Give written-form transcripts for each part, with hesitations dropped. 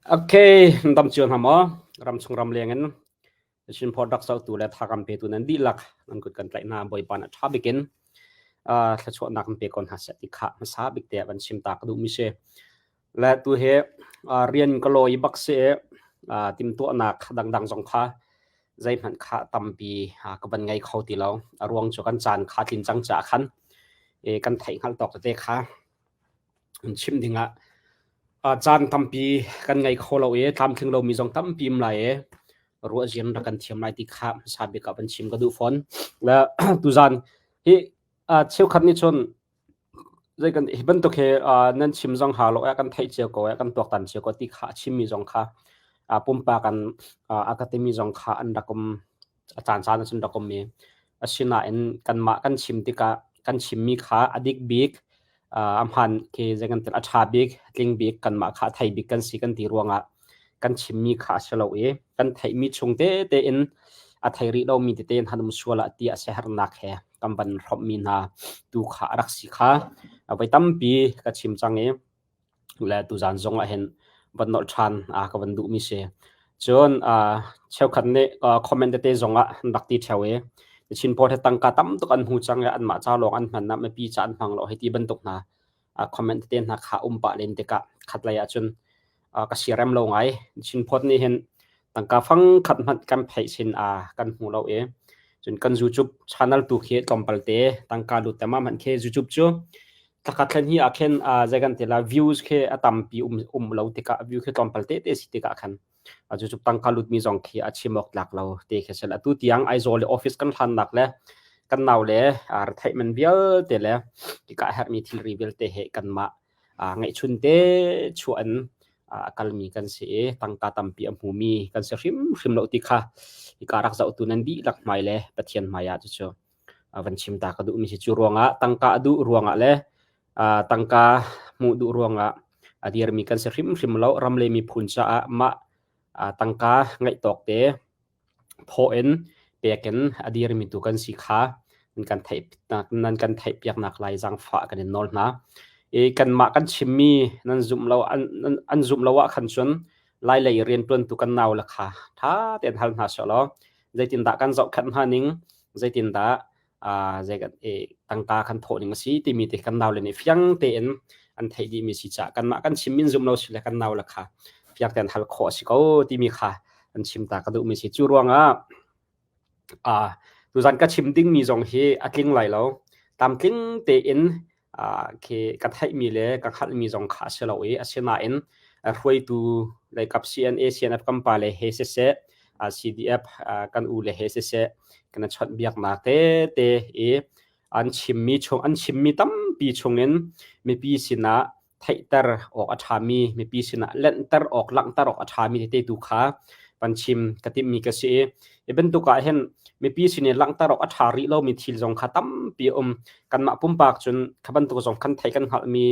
Okay, dam cio hna maw? Ramchung ramleng in Chin product zohtu le thakam petu nan dihlak nan kut kan tlaih hna Bawipa na ṭha bikin uh, thluachuahnak kan pe ko hna seh ti kha hmasa bik te van chim ta ka duhmi si. Le tu hi uh, rian ka lawi bak si uh, timtuahnak dangdang zong kha zeihmanh kha tampi uh, ka van ngei kho ti lo. A ruang cu kan caan kha tlin cang caah khan e, kan theih hngalh tawk tete kha chim dingah caan tampi kan ngei kho lo i tlamtling lomi zong tampi um lai i ruahzian rak kan thiam lai ti kha hmasa bik ah van chim ka duh fawn. Le tuzan hi cheukhat nih cun zei kan hi bantuk hi nan chim zong hau lo kan theih cio ko kan tuaktan cio ko ti kha a chimmi zong kha pumpak an a ka timi zong kha an rak um a caan caan ah cun rak um i asinain kanmah kan chim tikah kan chimmi kha a dik bik a hmaan khi zei kan a ṭha bik tling bik kanmah kha a thei bik kan si kan ti ruangah kan chimmi kha a si lo i kan theihmi chung tete in a thei rih lomi tete in han um sual ah ti a siaherhnak he kan van hrawmhmi hna tu kha a rak si kha voi tampi ka chim cang i le tuzan zong ah hin van nolh ṭhan ka van duhmi si. Cun cheukhat nih comment tete zong ah an rak ti ṭheo i Chin pawl hi tangka tam tuk an hmu cang i anmah ca lawng an hman ah mipi ca an hmang lo hei ti bantuk hna comment tete hna kha um pah len tikah khatlei ahcun ka siarem lo ngai. Chin phawt nih hin tangka fang khat hmanh kan pheih sin kan hmu lo i cun kan YouTube channel tu khi tlawmpal te tangka lut te ma hmanh khi YouTube cu Thlakhat thlen hi ah khin zei kan ti la views khi a tampi um um lo tikah view khi tlawmpal te te si tikah khan cucu tangka lutmi zong khi a chim awk tlak lo ti khi sel atu tiang Aizawl le office kan hlannak le kan nau le retheih man vialte le hika herhmi thilri vialte he kanmah ngeihchun te chuah in a kalmi kan si i tangka tampi a hmumi kan si hrimhrim lo ti kha hika rak zohtu nan dihlak hmai le Pathian hmai ah cucu van chim ta ka duhmi si cu ruangah tangka a duh ruangah le tangka hmuh duh ruangah a dirmi kan si hrimhrim lo ram le miphun caah mah tangka ngeih tawk te phaw in pek in a dirmi tu kan si kha nan kan theih nan kan theih piaknak lai zaangfah kan in nawl hna i kanmah kan chimmi nan zumh lo an an zumh lo ah khan cun lai lei rianṭuantu kan nau le kha ṭha tein hal hna seh law zeitindah kan zohkhenh hna ning zeitindah zei kan tangka kan thawh ning a si timi te kan nau le nih fiang tein an theih dihmi si caah kanmah kan chim min zum lo si le kan nau le kha fiang tein hal khawh a si ko timi kha an chim ta ka duhmi si cu ruangah tuzan ka chim dingmi zong hi a tling lai lo tlamtling tein khi ka theihmi le ka hngalhmi zong kha a si lo i asinain hruaitu leikap CNA CNF kan pa le he siseh CDF kan u le he siseh kan chawnh biaknak tete i an chimmi chung an chimmi tampi chungin mipi sinah theihter awk a ṭhami mipi sinah lenhter awk langhter awk a ṭhami tete tu kha van chim ka timhmi ka si i hi bantuk ah hin mipi sin i langhter awk a ṭha rih lomi thil zong kha tampi a um kanmah pumpak cun kha bantuk zong kan theih kan hngalhmi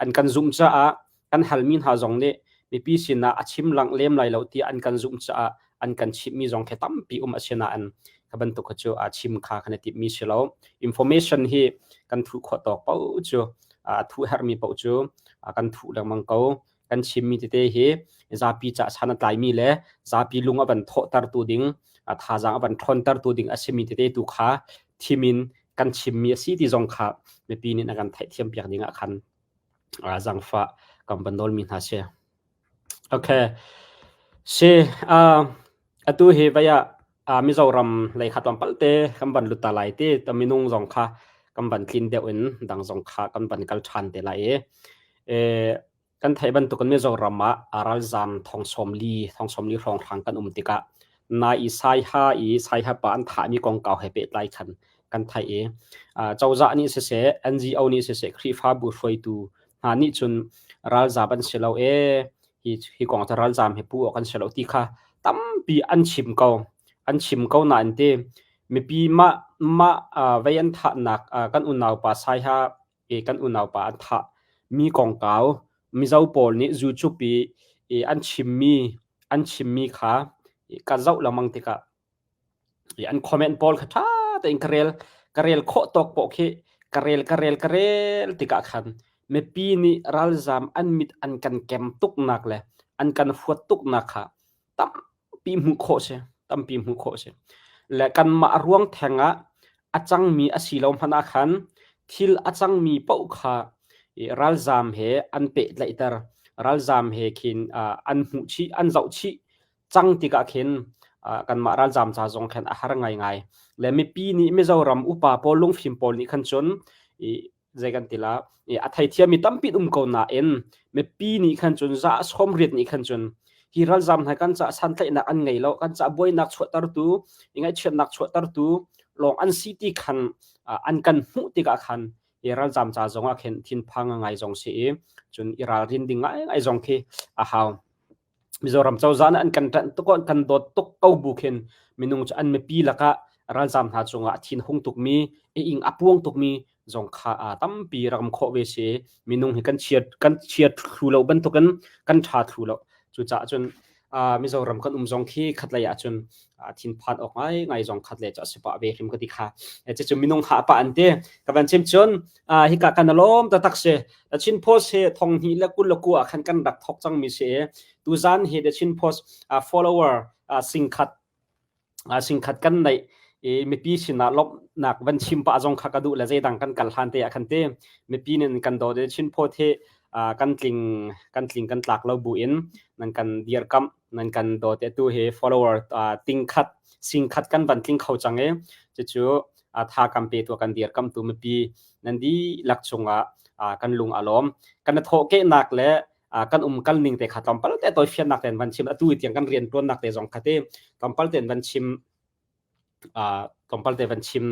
an kan zumh caah kan halmi hna zong nih mipi sinah a chim langh lem lai lo tiah an kan zumh caah an kan chimhmi zong khi tampi um a si nain kha bantuk kha cu a chim kha kan i timhmi si lo information hi kan thuh khawh tawk paoh cu a thuh herhmi paoh cu kan thuh lengmang ko kan chimmi tete hi zapi ca san a tlaimi le zapi lung a van thawhtertu ding thazaang a van ṭhawntertu ding a simi tete tu kha thim in kan chimmi a si ti zong kha mipi nih na kan theihthiam piak ding ah khan zaangfah kan van nawlmi hna si. Okay. Si uh, atu hi vai ah uh, Mizoram lei kha tlawmpal te kan van lut ta lai ti ta minung zong kha kan van tlin deuh in dang zong kha kan van kal ṭhan te lai i e, kan theih bantukin Mizoram ah ralzam thong sawm li thong sawm li hrawnghrang kan um tikah na i Saiha i Saiha pa an thahmi kongkau he pehtlai khan kan theih i cozah nih siseh NGO nih siseh Khrihfabu hruaitu hna nih cun ralzam an si lo ee hi hi kong cu ralzam hi pu awk an si lo ti kha tampi an chim ko an chim ko nain ti mipi mah mah vei an thahnak kan unau pa Saiha i kan unau pa an thah mi kongkau Mizo pawl nih zucup i an chimmi an chimmi kha ka zoh lengmang tikah an comment pawl kha ṭha tein ka rel ka rel khawh tawk poh khi ka rel ka rel ka rel tikah khan Mipi nih ralzaam an mit an kan kem tuknak le an kan huat tuknak kha tampi hmuh khawh si, tampi hmuh khawh si. Le kanmah ruang theng ah a cangmi a si lo hmanh ah khan thil a cangmi paoh kha ralzaam he an pehtlaihter. Ralzaam he khin an hmuh chih, an zoh chih cang tikah khin kanmah ralzaam ca zong khan a har ngaingai. Le mipi nih Mizoram upa pawl lungfim pawl nih khan cun zei kan ti la a theithiammi tampi um ko nain mipi nih khan cun za 80 nih khan cun hi ralzam hna kan ca santlaihnak an ngei lo kan ca buainak chuahtertu ngaihchiatnak chuahtertu lawng an si ti khan an kan hmuh tikah khan hi ralzam ca zong ah khin thinphang ngai zong si i cun i ralrin ding ngai ngai zong khi a hau. Mizoram cozah nih an kan ṭanh tuk an kan dawt tuk ko bu khin minung cu an mipi lakah ralzaam hna cungah a thinhung tukmi, i ing a puang tukmi zong kha tampi rak um khawh ve si. Minung hi kan chia kan chia thlu lo bantukin kan ṭha thlu lo. Cucaah cun Mizoram kan um zong khi khatlei ah cun thinphan awk ngaingai zong khatlei cu a si pah ve hrim ka ti kha. Cucu minung ha pah an ti. Ka van chim cun hika kan lawm taktak si. The Chin Post hi 2029 ah khan kan rak thawk cangmi si i tuzan hi The Chin Post follower singkhat singkhat kan neih i mipi sinah lawmhnak van chim pah zong kha ka duh le zeidang kan kal hlan te ah khan ti mipi nin kan dawt i The Chin Post hi kan tling kan tling kan tlak lo bu in nan kan dirkamh nan kan dawt i atu hi follower tingkhat singkhat kan van tling kho cang i cucu tha kan pe tu kan dirkamhtu mipi nan dihlak chungah kan lung a lawm. Kan thawhkehnak le kan um kal ning te kha tlawmpal te tawifiannak ten van chim atu tiang kan rian tuannak te zong kha te tlawmpal ten van chim tlawmpal te van chim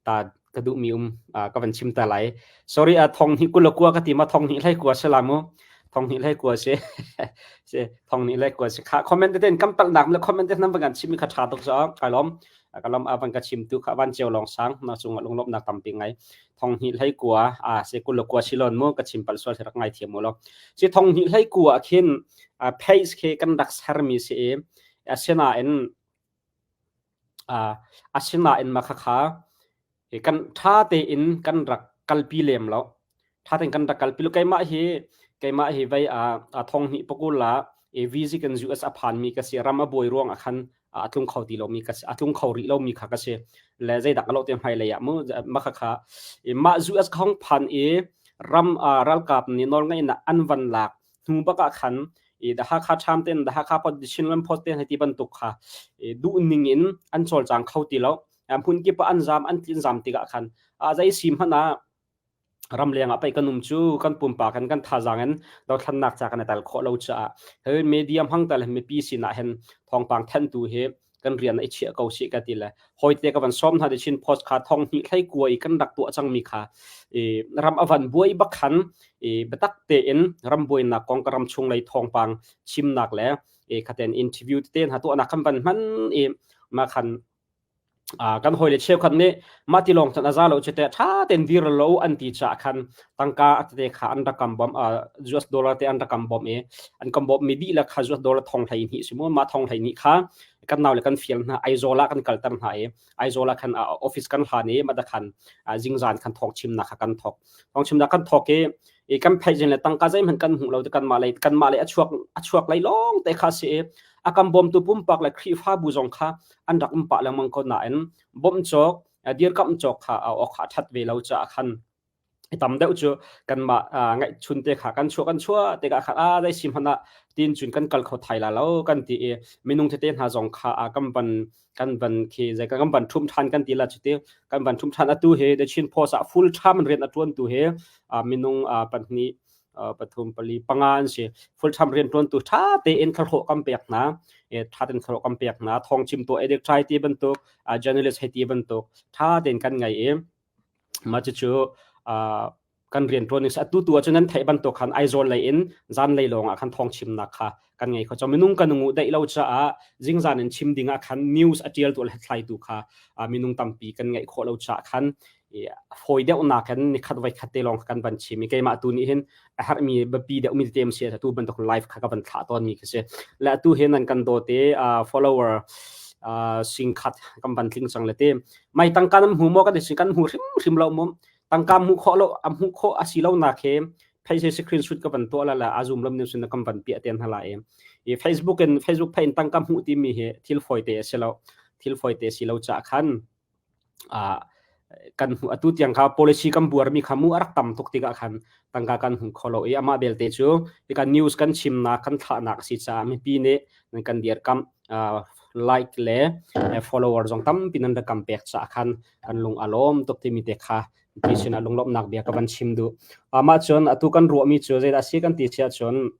ta ka duh mi um ka van chim ta lai. Sorry a thong hi kul kua ka ti ma thong hi hlai kua se la mu thong hi hlai kua se se thong ni hlai kua se kha comment te ten kam tal nak le comment te nam van chim mi kha tha tuk so kai lom ka lom a van ka chim tu kha van cheu long sang na chung lunglop nak tampi ngai thong hnih hlei kua a se kul kua silon mu ka chim pal sual rak ngai thiam mu lo si thong hnih hlei kua khin page khi kan rak ser mi si i asinain asinain ma kha kha kan ṭha tein kan rak kalpi lem lo. Ṭha tein kan rak kalpi lo. Keimah hi keimah hi vei a thong hnih pakul ah VZ kan US a phanmi ka si. Ram a buai ruang ah khan a tlung kho ti lomi ka si. A tlung kho rih lomi kha ka si. Le zeidak a lo te hmai lei ah mu mah kha kha mah US khong phan i ram ralkap nih nawlngeihnak an van lak hnu bak ah khan i the Hakha Tham ten the Hakha Pot Chinland Post ten hei ti bantuk kha duh ning in an cawlcang kho ti lo. Hmun kip ah an zam an tlin zam tikah khan zei si hmanh ah ramleng ah pei kan um cu kan pumpak in kan thazaang in dothlannak ca kan i tel khawh lo caah hi media hmang tal hin mipi sinah hin thawngpang thentu hi kan rian i chiah ko si ka ti le hawite ka van sawm hna ti Chin Post kha thong hnih thlei kua i kan rak tuah cangmi kha i ram a van buai bak khan i biatak tein ram buainak kong ka ram chung lei thawngpang chimnak le i khaten interview te hna tuahnak kan van hman i ma khan Kan hawile cheukhat nih mah ti lawng cun a za lo cu teh ṭha tein dir lo an ti caah khan tangka a tete kha an rak kan bawmh. US dollar te an rak kan bawmh i an kan bawmhmi dihlak kha US dollar thong 12 si mu. Mah thong 12 kha kan naule kan fial hna. Aizawl ah kan kalter hna i Aizawl ah khan office kan hlan i mah khan zingzan khan thawng chimnak kha kan thawk. Thawng chimnak kan thawk i i kan pheih zing le tangka zeihmanh kan hmuh lo ti kanmah lei kanmah lei a chuak a chuak lei lawng te kha si i a kan bawmtu pumpak le Khrihfabu zong kha an rak um pah lengmang ko nain bawmh cawk dirkamh cawk kha awk kha a ṭhat ve lo caah khan i tam deuh cu kanmah ngaihchun te kha kan chuah kan chuah tikah khan a zei si hmanh ah tin cun kan kal kho thai la lo kan ti i minung tete hna zong kha kan van kan van khi zei kan van ṭhum ṭhan kan ti la cuti kan van ṭhum ṭhan atu hi The Chin Post ah full time rian a ṭuan tu hi minung pahnih pathum pali panga an si full time rian ṭuan tu ṭha tein thlahlawh kan pek hna ṭha tein thlahlawh kan pek hna thawng chim tu edit try ti bantuk journalist hei ti bantuk ṭha tein kan ngei i mah cucu kan rianṭuan ning atu tu ahcun nan theih bantuk khan Aizawl lei in zan lei lawng ah khan thawng chimnak kha kan ngei kho. Minung kan ngu deih lo caah zingzan in chim ding ah khan news a ṭial tu le thlaitu kha minung tampi kan ngeih khawh lo caah khan fawi deuh nak in nikhat voi khat te lawng kan van chim i keimah tu nih hin a herhmi biapi deuh mi tete si atu bantuk live kha ka van thlah tawn mi khi si. Le atu hi nan kan dawt i follower singkhat kan van tling cang le te mai tangka nan hmu maw kan ti kan hmu hrimhrim lo mu. Tangka hmuh khawh lo a hmuh khawh a si lo nak he Facebook screenshot ka van tuah la la a zoom lam ning sin kan van piah ten hala e. I Facebook in Facebook phe in tangka hmuh timi hi thil foi te a si lo. Thil foi te si lo cha khan kan hmuh atu tiang kha policy kan buarmi kha mu a rak tam tuk tikah khan tangka kan hmu kho lo i amah belte cu hika news kan chimnak kan thlahnak a si caah mipi nih nan kan dirkamh like le follower zong tampi nan rak kan pek caah khan kan lung a lawm tuk timi te kha mipi sinah lunglawmhnak bia ka van chim duh. Mah cun atu kan ruahmi cu zeidah a si kan ti siah cun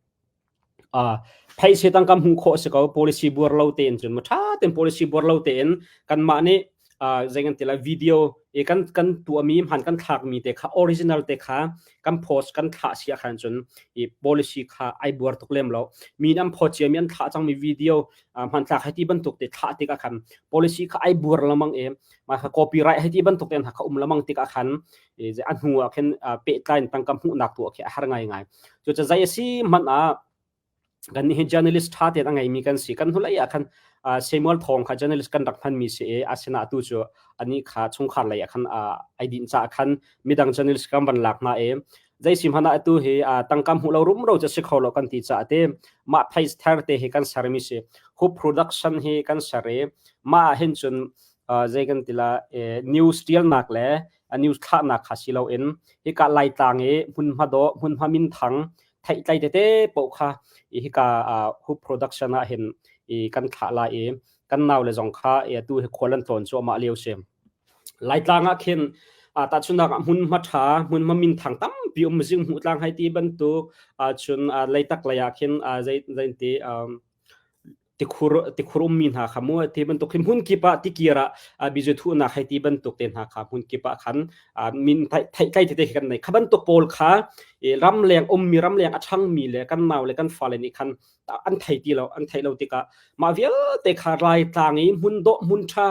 Phaisa tangka hmuh khawh a si ko. Policy buar lo tein cun ṭha tein policy buar lo tein kanmah nih zei kan ti lai video i kan kan tuahmi hman kan thlakmi te kha original te kha kan post kan thlah si ahkhan cun i policy kha ai buar tuk lem lo. Mi nih an phawt ciami an thlah cangmi video hmanthlak hei ti bantuk te thlah tikah khan policy kha ai buar lengmang i mah kha copyright hei ti bantuk te hna kha um lengmang tikah khan a hnu ah khin pehtlai in tangka hmuhnak tu ah khi a har ngaingai. Cucu zei a si hmanh ah kan nih hi journalist ṭha tein a ngeimi kan si. Kan hnulei ah khan Samuel Thawng kha journalist kan rak hmanmi si i asinain atu cu anih kha chungkhar lei ah khan ai dinh caah khan midang journalist kan van lak hna i zei si hmanh ah atu hi tangka hmuh lo rumro cu si kho lo kan ti caah te mah page thar te hi kan sermi si. Hoop production hi kan ser i mah ah hin cun zei kan ti la news ṭialnak le news thlahnak kha si loin hika Laitlang i hmunhma dawh hmunhma minthang theihtlai tete paoh kha hika Hoop production ah hin kan thlah lai i kan nau le zong kha atu hi khual an tlawn cuahmah lio si. Laitlang ah khin tahchunhnak ah hmunhma ṭha hmunhma minthang tampi um Zinghmuh tlang hei ti bantuk cun Leitak lei ah khin zei zei ti tikhur tikhur ummi hna kha mu ti bantuk hi hmun kip ah tikir ah bizu thuhnak hei ti bantuk te hna kha hmun kip ah khan min theihtlai tete kan nei kha bantuk pawl kha ramleng ummi ramleng a ṭhangmi le kan nau le kan fale nih khan an thei ti lo an theih lo tikah mah vialte kha Laitlang i hmun dawh hmun ṭha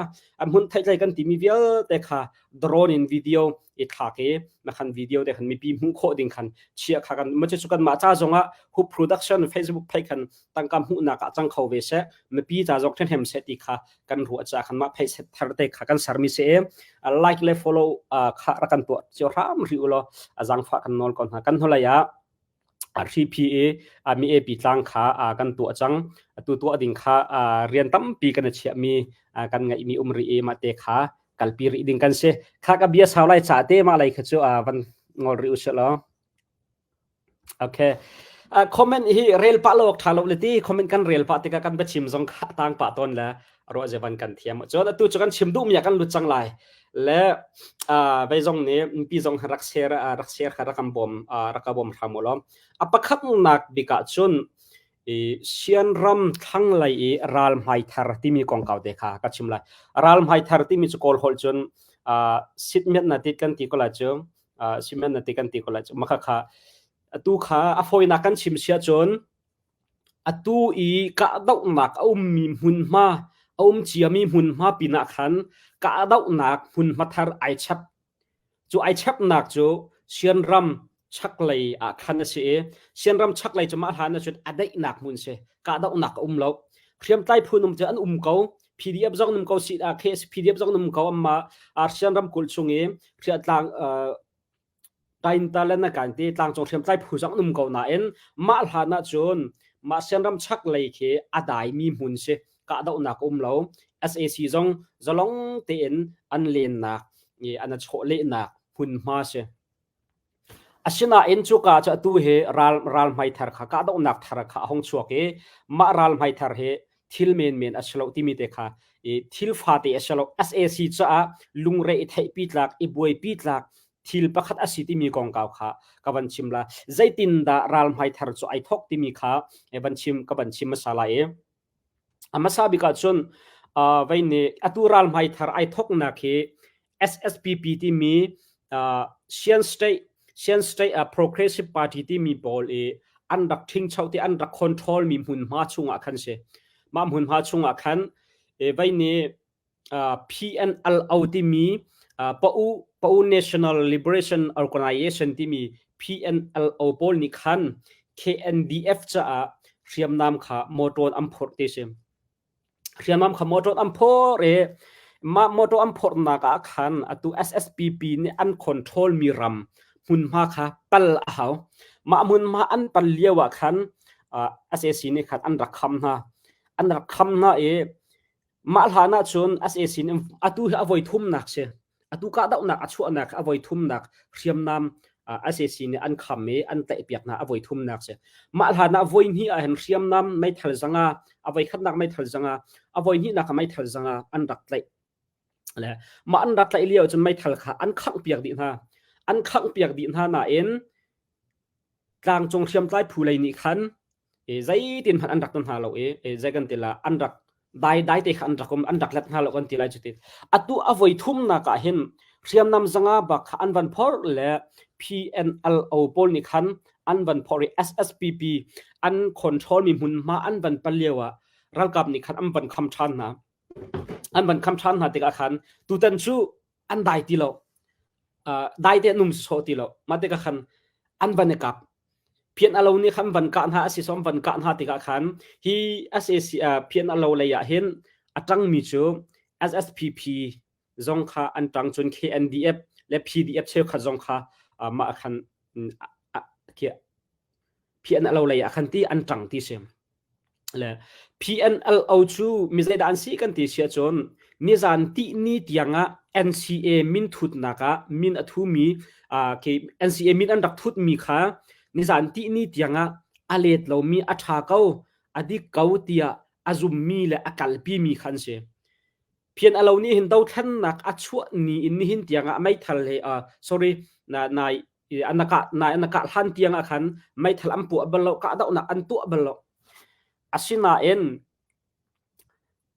hmun theihtlai kan timi vialte kha drone in video i thlak i na khan video te khan mipi hmuh khawh ding khan chia kha kan ma cu kan mah ca zongah Hoop production Facebook phei khan tangka hmuhnak ah cang kho ve seh mipi ca zong ṭhahnem seh ti kha kan ruah ca khan mah phei set thar te kha kan sermi si i like le follow kha rak kan tuah cio hram rih u law a zaangfah kan nawl ko hna kan hnulei ah hripi i mi epi tlang kha kan tuah cang atu tuah ding kha rian tampi kan i chiahmi kan ngeihmi um rih i mah te kha kalpi rih ding kan si kha ka bia sau lai ca te mah lei kha cu van ngol rih u sih law Okay. Comment hi rel pah lo awk ṭha lo le ti comment kan rel pah tikah kan biachim zong kha tang pah tawn le ruah zevan kan thiam. Cun atu cu kan chim duhmi ah kan lut cang lai. Le vei zong nih mipi zong rak share rak share kha rak kan bawm rak ka bawm hram u law. A pakhatnak bik ah cun i Sianram thlanglei i ral hmai thar timi kongkau te kha ka chim lai. Ral hmai thar timi cu Kawl holh cun sitmiat na tit kan ti ko lai cu Simen na ti kan ti ko lai maka kha atu kha a fawinak kan chim sia cun atu i kahdohnak a ummi hmunhma a um ciami hmunhma pinah khan kahdohnak hmunhma thar ai chap cu ai chapnak cu Sianram chaklei ah khan a si i Sianram chaklei cu mah hlan ahcun a daihnak hmun si kahdohnak a um lo hriamtlai phun um cu an um ko PDF zong um ko si PDF zong um ko amma ASEAN ramkulh chung i hriatlang Tainta le na kan ti tlangcung hriamtlai phu zong um ko nain mah hlan ah cun mah Sianram chaklei khi a daimi hmun si kahdohnak um lo SAC zong zalong tein an lennak i an chawh lehnak hmunhma si Asinain cuka cu atu hi ral ralhmai thar kha kahdohnak thar kha a hung chuak i mah ralhmai thar hi thil menmen a si lo timi te kha i thil fate a si lo SAC caah lungre i theihpi tlak i buaipi tlak thil pakhat a si timi kongkau kha ka van chim la zeitindah ralhmai thar cu ai thok timi kha van chim ka van chim hmasa lai i A hmasa bik ahcun vei nih atu ralhmai thar ai thoknak hi SSPP timi Shan State Shan State Progressive Party timi pawl i an rak ṭhingcho ti an rak control mi hmunhma chungah khan si. Mah hmunhma chungah khan vei nih PNLO timi Pa'u Pa'u National Liberation Organization timi PNLO pawl nih khan KNDF caah hriamnam kha motor an phurh ti si. Hriamnam kha motor an phor i Mah motor an phorhnak ah khan atu SSPP nih an control mi ram hmunhma kha pal a hau. Mah hmunhma an pal lio ah khan SAC nih khan an rak kham hna. An rak kham hna i mah hlan ah cun SAC nih atu hi a voi thumnak si. Atu kahdohnak a chuahnak a voi thumnak hriamnam SAC nih an kham i an tlaihpiak hna a voi thumnak si. Mah hlan ah voi hnih ah hin hriamnam meithal zanga a voi khatnak meithal zanga a voi hnihnak meithal zanga an rak tlaih. Le mah an rak tlaih lio cun meithal kha an khangh piak dih hna. An khangh piak dih hna nain tlangcung hriamtlai phu lei nih khan zeitin hmanh an rak ton hna lo i zei kan ti la an rak dai dai te kha an rak um an rak let hna lo kan ti lai cuti atu a voi thumnak ah hin hriamnam zanga bak kha an van phor le PNLO pawl nih khan an van phor i SSPP an control mi hmunhma an van pal lio ah ralkap nih khan an van kham ṭhan hna an van kham ṭhan hna tikah khan tutan cu an dai ti lo dai te an um sawh ti lo mah tikah khan an van i kap phian alo nih khan van kah hna asi som van kah hna tikah khan hi SAC phian alo lei ah hin a tangmi cu SSPP zong kha an tang cun KNDF le PDF cheukhat zong kha mah khan phian alo lei ah khan ti an tang ti si Le PNLO cu mi zeidah an si kan ti si ahcun nizan tihni tiangah NCA min thutnak ah min a thumi uh, NCA min an rak thutmi kha nizan tihni tiangah a let lomi a ṭha ko a dik ko tiah a zummi le a kalpimi kha an si. Phian a lo nih hin dothlennak a chuah ni in nihin tiangah meithal he uh, sorry na nai an kah nai an kah hlan tiang ah khan meithal an puah bal lo kahdohnak an tuah bal lo asinain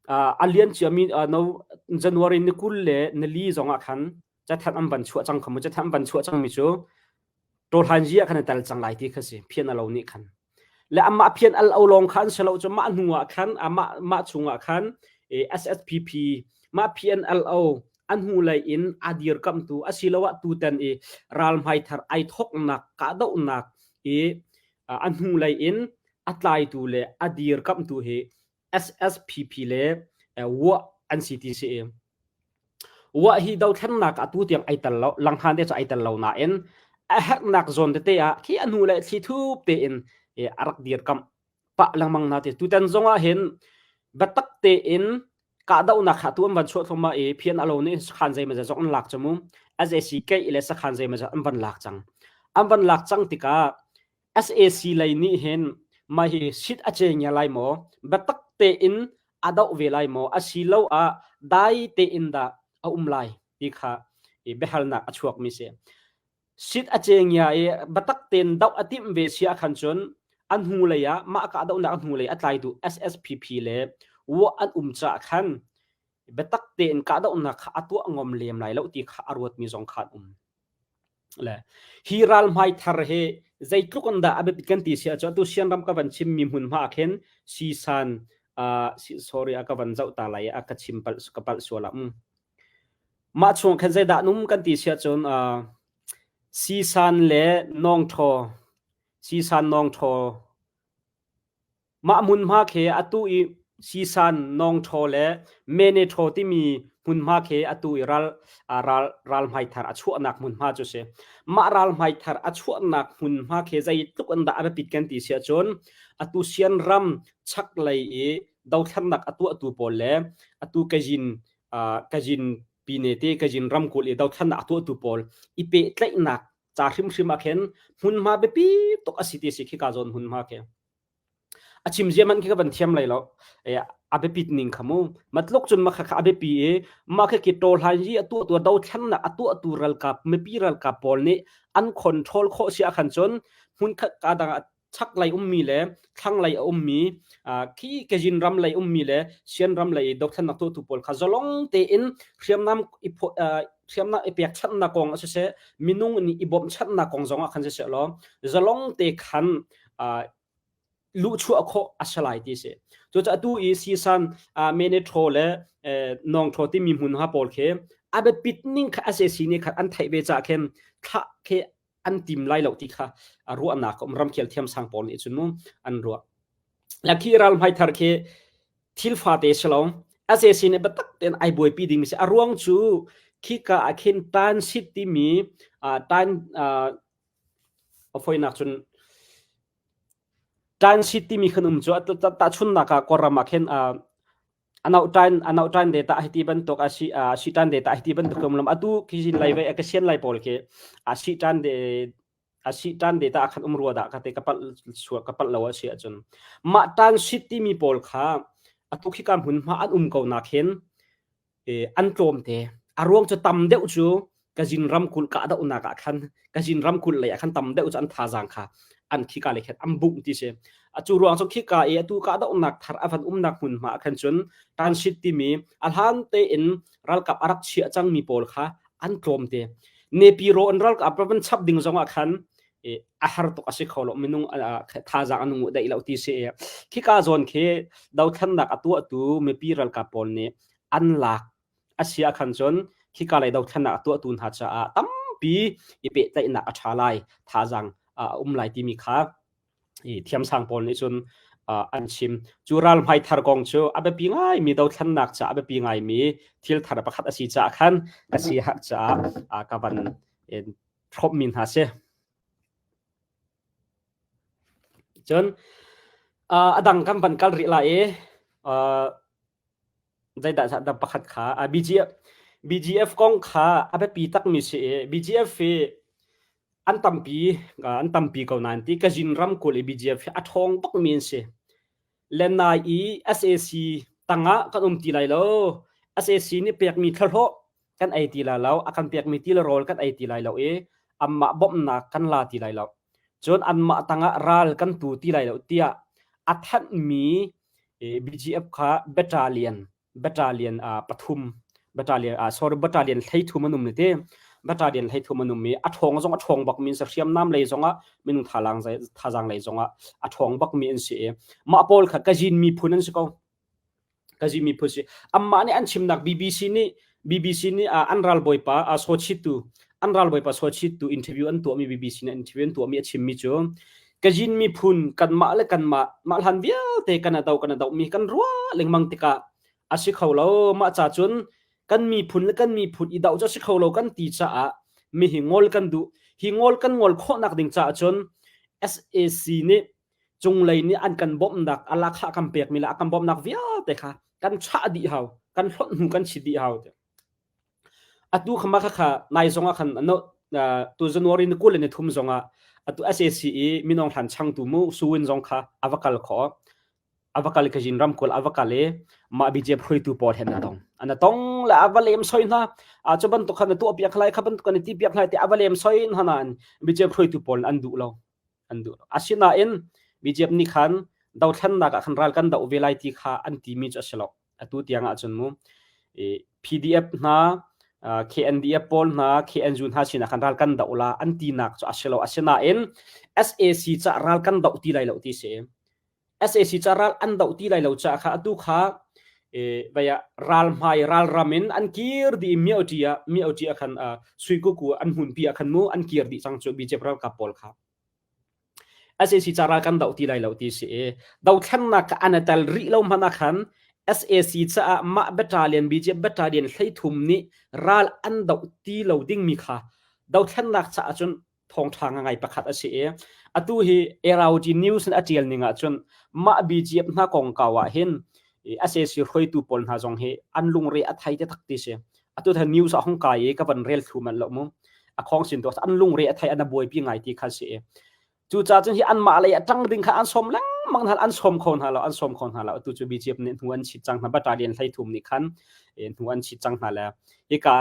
a lian ciami no January ni 20 le nili zong ah khan cathanh an van chuah cang khamu cathanh an van chuah cangmi cu Tawhlanzi ah khan a tel cang lai ti kha si phian a lo nih khan le amah phian al o lawng kha an si lo cu mah hnu ah khan amah mah chung ah khan SSPP mah PNLO an hnu lei in a dirkamtu asiloah tutan i ral hmaithar ai thoknak kahdohnak i a hnu lei in a tlaitu le a dirkamtu hi SSPP le WA an si ti si i WA hi dothlennak atu tiang ai tel lo langhan te cu ai tel lo nain a herhnak zawn tete ah khi a hnu le thli thup tein a rak dirkamh pah lengmang na ti tutan zong ah hin biatak tein kahdohnak kha tu an van chuah thluahmah i phian alo nih sakhan zeimawzat zong an lak cu mu SAC keih le sakhan zeimawzat an van lak cang an van lak cang tikah SAC lei nih hin mah hi sit a che ngia lai maw biatak tein a doh ve lai maw asiloah dai tein dah a um lai ti kha i biahalnak a chuak mi si Sit a cengia i biatak tein doh a timh ve si ahkhan cun a hnulei ah mah kahdohnak a hnulei a tlaitu SSPP le WA an um caah khan biatak tein kahdohnak kha a tuah ngom lem lai lo ti kha a ruatmi zong kha an um. Le hi ral hmai thar hi zeitluk in dah a biapit kan ti si ahcun atu Sianram ka van chimmi hmunhma ah khin Sisan uh, sorry a ka van zoh ta lai a ka chim palh ka palh sual ah um. Mah chung khan zeidah an um kan ti si ahcun uh, Sisan le Nawngṭhaw, Sisan Nawngṭhaw, mah hmunhma khi atu i Sisan Nawngṭhaw le Meneṭhaw timi hmunhma khi atu i ral ral ral hmaithar a chuahnak hmunhma cu si. Mah ral hmaithar a chuahnak hmunhma khi zeitluk in dah a biapit kan ti si ahcun atu Sianram chaklei i dothlennak a tuahtu pawl le atu Kazin Kazin pine te Kazin ramkulh i dothlennak a tuahtu pawl i pehtlaihnak ca hrimhrim ah khin hmunhma biapi tuk a si ti si khika zawn hmunhma khi a chim zia man khi ka van thiam lai lo a biapit ning kha mu matluk cun makha kha a biapi i mah khi ki tawhlan yi a tuah tu dothlennak a tuahtu ralkap mipi ralkap pawl nih an control khawh si ahkhan cun hmunkhat ka dang ah chaklei ummi le thlanglei a ummi khi Kazin ram lei ummi le Sian ram lei i dothlennak tuahtu pawl kha zalong tein hriamnam i hriamnam i pekchanhnak kong a siseh minung nih i bawmhchanhnak kong zong ah khan siseh law zalong te khan luhchuah khawh a si lai ti si. Cucaah atu i Sisan Menetro le Nawngthaw timi hmun ha pawl khi a biapit ning kha SAC nih khan an theih ve caah khin thlah khi an tim lai lo ti kha ruahnak um ramkhel thiamsang pawl nih cun mu an ruah. La khi ral hmai thar khi thil fate si lo. SAC nih biatak tein ai buaipi dingmi si. A ruang cu khika ah khin transit timi tan a foinak cun transit timi khan um cu tahchunnak ah Kawlram ah khin anau tan anau tan data hiti bantuk a si a si tan data hiti bantuk um lam atu khi lai ve ka sian lai pawl khi a si tan de a si tan data khan um rua dah ka te ka pal sual ka pal lo a si ahcun mah tan sit timi pawl kha atu khi ka hmun hma an um ko nak hin an tlawmte. A ruang cu tam deuh cu Kazin ramkulh kahdohnak ah khan Kazin ramkulh lei ah khan tam deuh cu an thazaang kha an khika lei khan an bungh ti si. Cu ruang cu khika i atu kahdohnak thar a van umnak hmunhma ah khan cun transit timi a hlan tein ralkap a rak chiah cangmi pawl kha an tlawmte. Nepiro an ralkap van chap ding zong ah khan a har tuk a si kho lo minung thazaang an ngu daih lo ti si. Khika zawn khi dothlennak a tuahtu mipi ralkap pawl nih an lak a si ahkhan cun khika lei dothlennak a tuahtu hna caah tampi i pehtlaihnak a ṭha lai, thazaang a um lai timi kha i thiamsang pawl nih cun an chim. Cu ral hmai thar kong cu a biapi ngaimi dothlennak caah a biapi ngaimi thil thar pakhat a si caah khan ka si har caah ka van hrawmmi hna si. Cun a dang kan van kal rih lai i Zeidah dah pakhat kha BGF BGF kong kha a biapi takmi si i BGF hi an tampi an tampi ko nain ti Kazin ramkulh i BGF hi a ṭhawng bakmi an si. Lenai i SAC tangah kan um ti lai lo. SAC nih pekmi thlahlawh kan ei ti lai lo, a kan pekmi ti le rawl kan ei ti lai lo i anmah bawmhnak kan la ti lai lo. Cun anmah tangah ral kan tu ti lai lo tiah a thanhmi BGF kha battalion battalion pathum battalion sorry battalion 13 an um te battalion 13 an um i a ṭhawng zong a ṭhawng bak mi an si hriamnam lei zongah minung thalang thazaang lei zongah a ṭhawng bak mi an si i mah pawl kha Kazin miphun an si ko Kazin miphun si amah nih an chimnak BBC nih BBC nih an ralbawipa Sochitu an ralbawipa Sochitu interview an tuahmi BBC nih interview an tuahmi a chimmi cu Kazin miphun kanmah le kanmah mah hlan vialte kan do kan do mi kan ruah lengmang tikah a si kho lo mah ca cun kan miphun le kan miphun i doh cu a si kho lo kan ti caah mi hi ngol kan duh hi ngol kan ngol khawhnak ding caah cun SAC nih cunglei nih an kan bawmhnak a lakha kan pekmi le a kan bawmhnak vialte kha kan chah dih hau kan hlonh hnu kan chi dih hau atu khama kha kha nai zong ah khan no tu January ni 23 zong ah atu SAC i minong hlan changtu mu suwin zong kha ava kal kho ava kal ka jin ramkul ava kal i mah BJP hruaitu pawl he na tong ana tong le ava lem soi hna a chu bantuk khan na tuah piak lai kha bantuk kan ti piak lai ti ava lem soi hna na BJP hruaitu pawl an duh lo an duh lo. Asinain BJP nih khan dothlennak ah khan ral kan doh ve lai ti kha an timi cu a si lo. Atu tiang ah cun mu PDF hna KNDF pawl hna KNU hna sinah khan ral kan doh la an tinak cu a si lo. Asinain SAC ca ral kan doh ti lai lo ti si. SAC ca ral an doh ti lai lo ca kha atu kha vaya ral hmai ral ram in an kir dih myo ah myo ah khan suikuku an hmunpi ah khan mu an kir dih cang cu BJP ralkap pawl kha SAC ca ral kan doh ti lai lo ti si i dothlennak ka an tel rih lo hmanh ah khan SAC caah mah battalion BJP battalion 13 nih ral an doh ti lo dingmi kha dothlennak caah cun thawngṭha ngai pakhat a si i atu hi ARG News in a ṭial ning ahcun mah BGF hna kongkau ah hin SAC hruaitu pawl hna zong hi an lungre a thei te tak ti si. Atu the news a hung kai i ka van rel thlu man lo mu. A khong sin to an lungre a thei an a buaipi ngai ti kha si i cucaah cun hi anmah lei a ṭang ding kha an sawm lengmang hna an sawm kho hna lo an sawm kho hna lo atu cu BGF nih hnu an chit cang hna battalion 13 nih khan hnu an chit cang hna le hika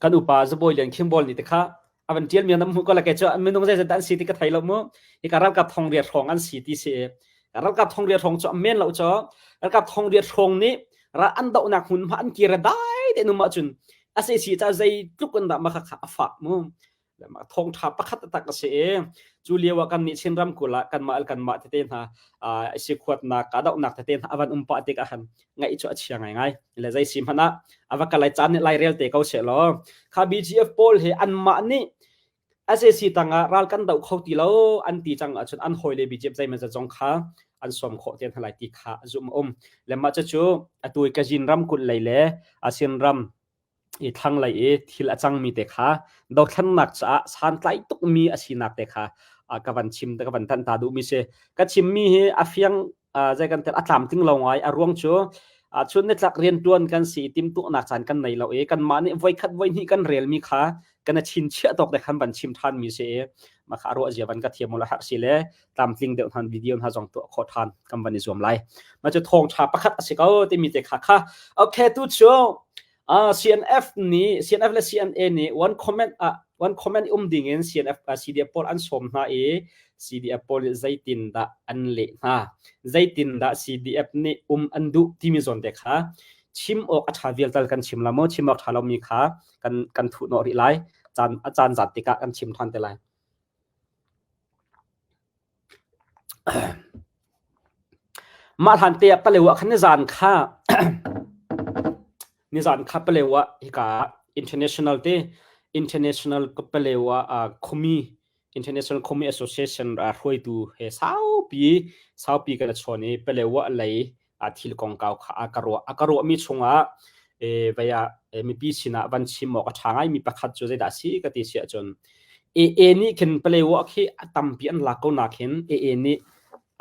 kan upa Zabawi Lian Khimbawl nih te kha a van ṭial mi an hmuh ko la ke cu minung zeizat an si ti ka thei lo mu hika ralkap 800 hrawng an si ti si ralkap 800 hrawng cu a men lo cho ralkap 800 hrawng nih ral an dohnak hmun hma an kir dai te num ahcun SAC ca zei tluk in dah ma kha kha a fak mu thawngṭha pakhat tak a si i cu lio ah kan nih Chin ramkulh ah kanmah le kanmah tete hna si khuatnak kahdohnak tete hna a van um pah tik ah khan ngaih cu a chia ngaingai le zei si hmanh ah a va kalai caan nih lairel te ko seh law kha BGF pawl hi anmah nih. SAC tangah ral kan doh kho ti lo an ti cang ahcun an hawile BGF zeimawzat zong kha an sawm khawh te hna lai ti kha zumh a um. Le mah cucu atu i Kazin ramkulh lei le ASEAN ram i thlanglei i thil a cangmi te kha dothlennak caah santlai tukmi a sinak te kha ka van chim ka van tanh ta duhmi si. Ka chimmi hi a fiang zei kan tel a tlamtling lo ngai a ruang cu chun nitlak riantuan kan si timtuahnak caan kan nei lo i kanmah nih voikhat voihnih kan relmi kha kan a chinchiah tawk te khan van chim than mi si i mah kha ruah zia van ka thiam la har si le tlamtling deuh hnan video hna zong tuah khawh than kan van i zuam lai ma cu thawng tha pakhat a si ko timi te kha kha okay tu chu CNF nih CNF le CNA nih one comment ah one comment um ding in CNF CDF pawl an sawm hna i CDF pawl nih zeitin dah an leh hna zeitin dah CDF nih um an duh timi zawn te kha chim awk a ṭha vial tal kan chim la maw chim awk ṭha lomi kha kan kan thuh nawh rih lai caan a caan zat tikah kan chim ṭhan te lai Mah hlan te ah Palewa khan nizan kha nizan kha Palewa hika international te international Palewa khumi International Khumi Association hruaitu he saupi saupi kan chawn i Palewa lei thil kongkau kha a ka ruah a ka ruahmi chungah vei ah mipi sinah van chim awk a ṭha ngaimi pakhat cu zeidah a si ka ti si ahcun AA nih khin Palewa khi a tampi an lak ko nak hin AA nih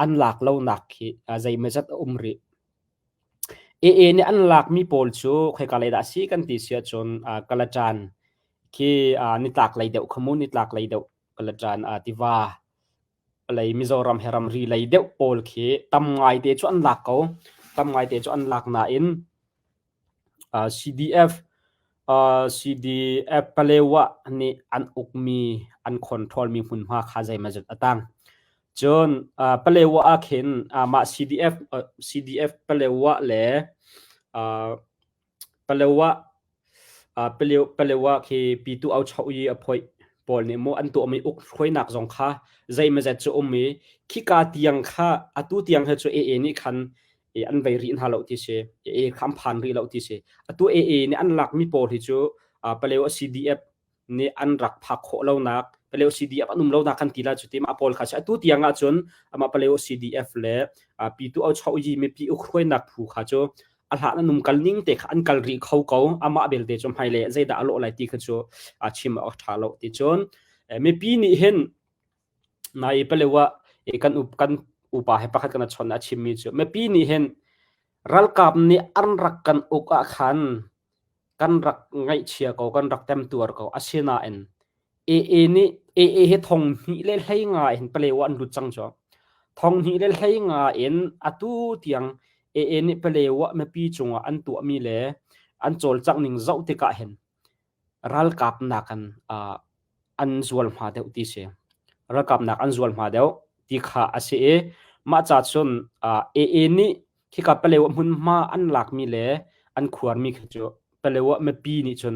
an lak lo nak khi zeimawzat a um rih. AA nih an lakmi pawl cu khoika lei dah a si kan ti si ahcun Kalacan khi nitlak lei deuh kha mu nitlak lei deuh Kalacan tiva lei Mizoram he ramri lei deuh pawl khi tam ngaite cu an lak ko. Tam ngaite cu an lak nain CDF CDF Palewa nih an ukmi an control mi hmunhma kha zeimawzat a tang. Cun Palewa ah khin mah CDF CDF Palewa le Palewa Palewa khi Pitu Au Cho i a phoih pawl nih maw an tuahmi uk hruainak zong kha zeimawzat cu um i khika tiang kha atu tiang he cu AA nih khan an vei rih hna lo ti si AA kha an phan rih lo ti si atu AA nih an lakmi pawl hi cu Palewa CDF nih an rak phak khawh lonak Paleo CDF an um lonak kan ti la cu ti mah pawl kha si atu tiang ah cun amah Paleo CDF le Pitu Au Cho Yi mipi ukhruainak phu kha cu a hlan an um kal ning te kha an kal rih kho ko amah belte cu hmailei zeidah a lawh lai ti kha cu a chim awk ṭha lo ti cun mipi nih hin nai Palewa kan kan upa he pakhat kan chon a chimmi cu mipi nih hin ralkap nih an rak kan uk ah khan kan rak ngaihchia ko kan rak temtuar ko asinain AA nih AA hi thong hnih le hlei nga in Palewa an lut cang cu thong hnih le hlei nga in atu tiang AA nih Palewa mipi cungah an tuahmi le an cawlcangh ning zoh tikah hin ralkap nakin an zualhma deuh ti si. Ralkap nak an zualhma deuh ti kha a si i mah ca cun AA nih khika Palewa hmunhma an lakmi le an khuarmi khi cu Palewa mipi nih cun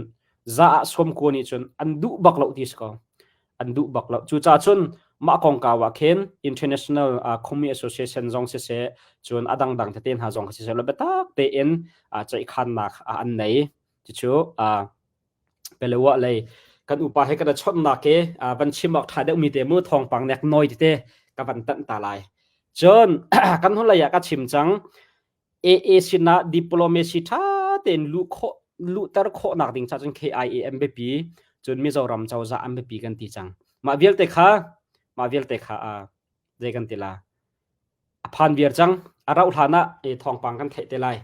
za ah sawmkua nih cun an duh bak lo ti si ko. An duh bak lo. Cucaah cun mah kongkau ah khin International Khumi Association zong siseh cun a dangdang tete hna zong siseh biatak tein ceihkhannak an nei. Cucu Pelewa lei kan upa he kan chawnhnak ke van chim awk ṭha deuhmi te mu thawngpang nek noi tete ka van tanh ta lai. Cun kan hnulei ah ka chim cang AA sinah diplomacy ṭha tein luh khawh luhter khawhnak ding cha cun KIA an biapi cun Mizoram cozah an biapi kan ti cang. Mah vialte kha mah vialte kha zei kan ti la A phan viar cang. A rauh hlan ah thawngpang kan theih te lai.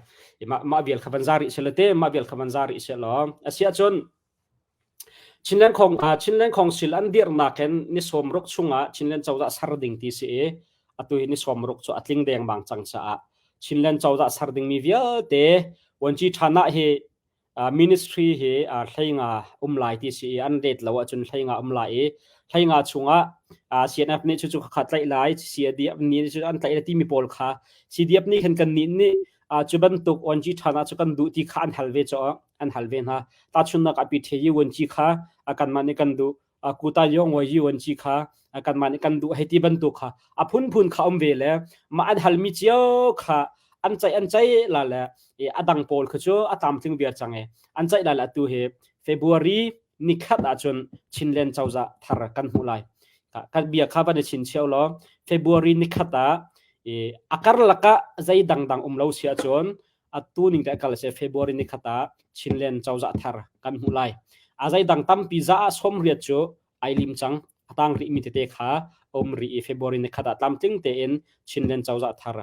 Mah, mah vial kha van za rih seh te, mah vial kha van za rih seh law. Asiahcun Chinland Khong Chinland Council an dirhnak in ni 60 chungah Chinland cozah ser ding ti si i atu hi ni 60 cu a tling dengmang cang caah Chinland cozah ser dingmi vialte Wanci ṭhan ah hi ministry hi hleinga um lai ti si i an ret lo ahcun hleinga um lai i hleinga chungah CNF nih cucu kha tlaih lai CDF nih cu an tlaih timi pawl kha CDF nih khan kan nih nih cu bantuk ONG ṭhan ah cu kan duh ti kha an hal ve cho an hal ve hna tahchunnak ah PTU ONG kha kanmah nih kan duh kuta yong wa yu an chi kha kanmah nih kan duh hei ti bantuk kha a phunphun kha um ve le mah an halmi cio kha an ceih an ceih la le a dang pawl kha cu a tlamtling viar cang e an ceih la le atu hi February Nikhat ahcun Chinland cozah thar kan hmuh lai. Kan bia kha van i chinchiah law February nikhat ah a karlak ah zei dangdang um lo si ahcun atu ning te kal se February nikhat ah Chinland cozah thar kan hmuh lai. A zei dang tampi za ah 80 cu ai lim cang. A tang rih mi tete kha um rih i February nikhat ah tlamtling tein Chinland cozah thar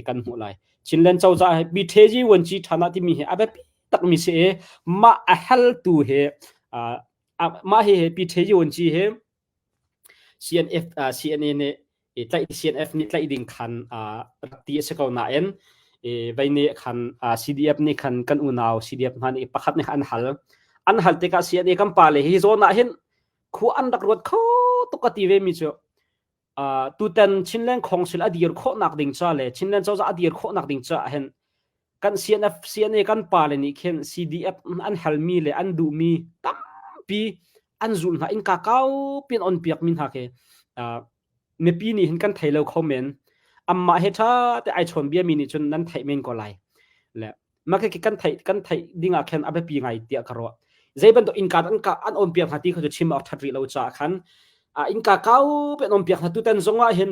kan hmuh lai. Chinland cozah hi BTG Wanci Thana timi hi a biapi takmi si i mah a haltu hi mah hi BTG Wanci hi CNF CNA nih tlaih CNF nih tlaih ding khan rak ti a si ko nain vei nih khan CDF nih khan kan unau CDF hna nih pakhat nih an hal an hal tikah CNA kan pa le hi zawn ah hin khua an rak ruat kho tuk ka ti ve mi cu tutan Chinland Council a dir khawhnak ding ca le Chinland cozah a dir khawhnak ding ca hin kan CNF CNA kan pa le nih khin CDF an halmi le an duhmi tampi an zul hna in ka kau pin on piak mi hna ke mipi nih hin kan thei lo kho men amma he tha te ai chawn bia mi nih cun nan theih men ko lai le mah khi kan theih kan theih ding ah khan a biapi ngai tiah ka ruah zei bantuk innka an ka an on piak hna ti kha cu chim awk that rih lo caah khan innka kau pe an on piak hna tutan zong ah hin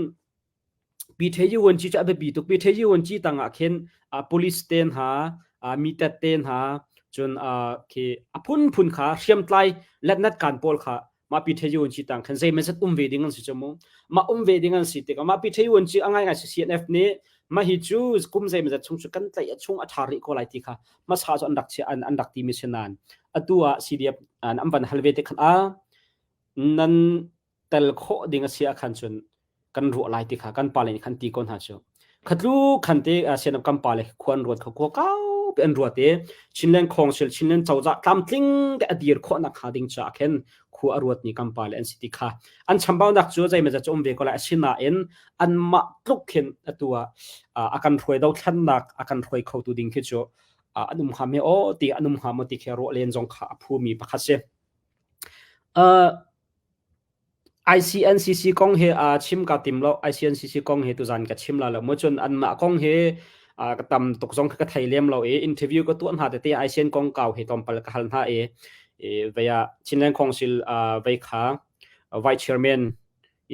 PTU ci cu a biapi tuk PTU ci tang ah khin police te hna mitet te hna cun khi a phunphun kha hriamtlai letnat kan pawl kha mah PTU ci tang khan zeimazat um ve ding an si cu mu mah um ve ding an si tikah mah PTU ci a ngai ngai si CNF nih mah hi cu kum zeimazat chung cu kan tlaih a chung a ṭha rih ko lai ti kha hmasa cu an rak an, an rak ti mi si nain atu ah CDF an van hal ve te khan a nan tel khawh ding a si ah khan cun kan ruah lai ti kha kan pale nih khan ti ko hna cu khatlu khan te sianap kan pale khua an ruat kho khua kau pe an ruat i Chinland Council Chinland cozah tlamtling te a dir khawh nak hnga ding caah khin khua a ruat ni kan pale an si ti kha an chambaunak cu zeimazat cu um ve ko lai asinain anmah tluk khin atu ah a kan hruai dothlannak a kan hruai khotu ding khi cu an um hnga me aw ti an um hnga maw ti khi ruah len zong kha a phumi pakhat si. ICNCC kong hi chim kaa tim lo. ICNCC kong hi tuzan ka chim la lo. Maw cun anmah kong hi ka tam tuk zong kha ka thei lem lo i interview ka tuah hna tete ICN kong kau hi tlawmpal ka hal hna i vei ah Chinland Council vei kha Vice Chairman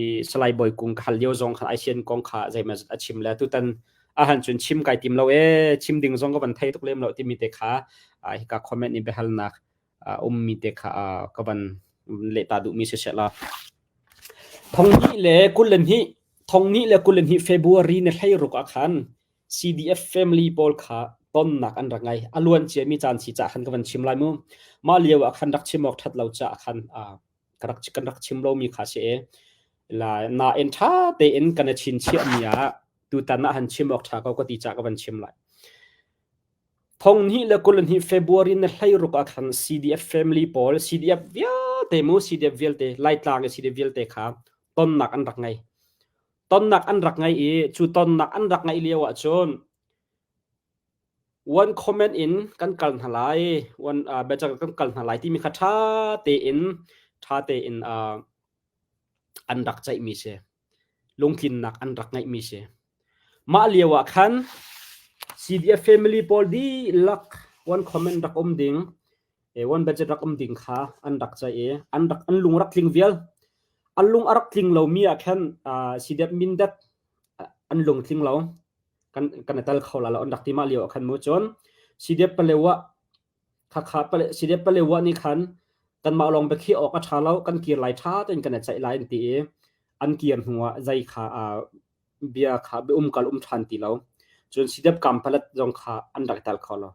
i Salai Bawi Kung ka hal lio zong khan ICN kong kha zeimazat a chim le tutan ahan cun chim kai tim lo e chim ding zong ka van thei tuk lem lo timi te kha hika comment in biahalnak a ummi te kha ka van leh ta duhmi si seh la. Thong hnih le 22 thong hnih le 22 February ni 16 ah khan CDF family pawl kha tonnak an rak ngei. A luan ciami caan si caah khan ka van chim lai mu. Mah lio ah khan rak chim awk ṭhat lo caah khan ka rak kan rak chim lomi kha si i la nain ṭha tein kan i chinchiahmi ah tutan ah han chim awk ṭha ko ka ti caah ka van chim lai. 2022 February ni 16 ah khan CDF family pawl CDF vialte mu CDF vialte Laitlang i CDF vialte kha tonnak an rak ngei. Tonnak an rak ngei i cu tonnak an rak ngeih lio ahcun one comment in kan kal hna lai one uh, biacak kan kal hna lai timi kha ṭha tein ṭha tein uh, an rak ceihmi si. Lungtlinnak an rak ngeihmi si. Mah lio ah khan CDF family pawl dihlak one comment rak um ding, one budget rak um ding kha an rak ceih i an rak an lung rak tling vial. An lung a rak tling lomi ah khan CDF mindat an lung tling lo. Kan kan i tel kho la lo an rak ti mah lio ah khan mu cun CDF Palewa Khakha CDF Palewa nih khan kanmah lawng biakhiah awk a ṭha lo, kan kir lai ṭha tein kan i ceih lai an ti i an kir hnu ah zei kha bia kha bia umkal um ṭhan ti lo. Cun CDF Kampalet zong kha an rak i tel kho lo.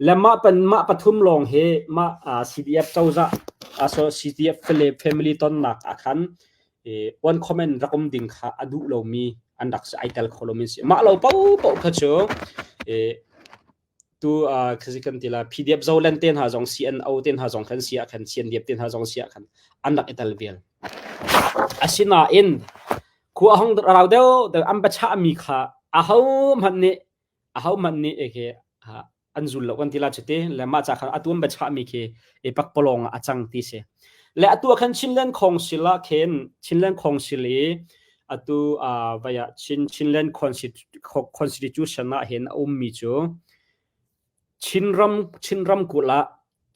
Le mah pan mah pathum lawng hi mah CDF cozah so CDF family tonnak ah khan one comment rak um ding kha a duh lomi an rak si ai tel kho lomi si. Mah lo paohpaoh kha cu tu khi kan ti la PDF Zoland te hna zong CNO te hna zong khan si ah khan CNDF te hna zong si ah khan an rak i tel vial. Asinain khua hong rau deuh deuh an biachah mi kha aho hmanh nih aho hmanh nih eke an zul lo kan ti la chuti le mah ca khan atu an biachah mi khi e pakpalawng ah a cang ti si. Le atu ah khan Chinland Council ah khin Chinland Council i atu vaya Chin Chinland Constitution ah hin a ummi cu Chinram Chinram kulh ah.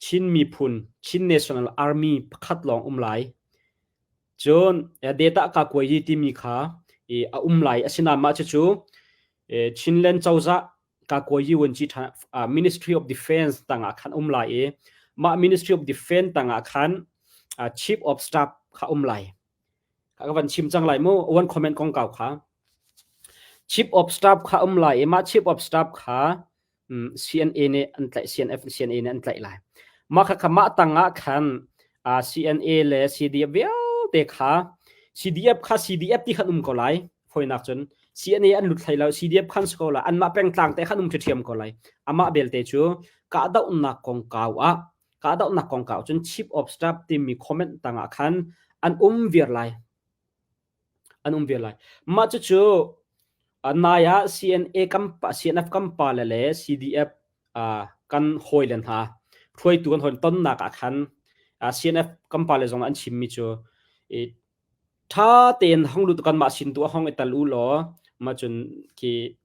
Chin miphun Chin National Army pakhat lawng um lai. Cun data ka kuai timi kha a um lai. Asinain mah cucu Chinland cozah Kakuayi Wanci Ministry of Defense tangah khan um lai i mah Ministry of Defense tangah khan Chief of Staff kha um lai. Ka van chim cang lai mu one comment kong kau kha. Chief of Staff kha um lai i mah Chief of Staff kha CNA nih an tlaih CNF CNA nih an tlaih lai. Mah kha kha mah tangah khan CNA le CDF vialte kha CDF kha CDF ti khan um ko lai. Foinak cun CNA an lut hlei lo CDF khan si ko la anmah pengtlang te khan um ṭhiam ko lai. Amah belte cu kahdohnak kongkau ah kahdohnak kongkau cun Chief of Staff timi comment tangah khan an um viar lai. An um viar lai. Mah cucu nai ah CNA kan CNF kan pale le CDF kan hawile hna hruaitu kan hawi tonnak ah khan CNF kan pale zong an chimmi cu Ṭha tein hong lut kanmah sin tu ah hong i tal u law mah cun khi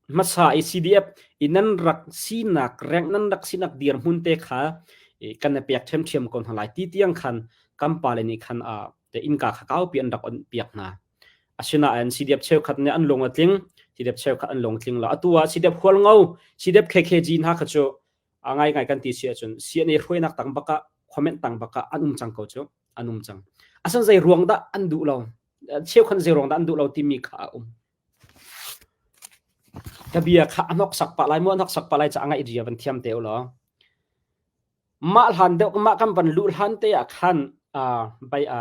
hmasa i CDF i nan rak sinak rank nan rak sinak dirhmun te kha kan i pek ṭhiamṭhiam ko hna lai ti tiang khan kan pale nih khan te innka kha kaupi an rak on piak hna. Asinain CDF cheukhat nih an lung a tling, CDF cheukhat an lung tling lo. Atu ah CDF Hualngo, CDF KKG hna kha cu a ngaingai kan ti si ahcun CNA hruainak tang bak ah comment tang bak ah an um cang ko cu. An um cang. Asan zei ruang dah an duh lo? Cheukhat zei ruang dah an duh lo timi kha a um. Ka bia kha a hnoksak pah lai mu a hnoksak pah lai ca ngaih ria van thiam te u law. Mah hlan deuh mah kan van luh hlan te ah khan bai a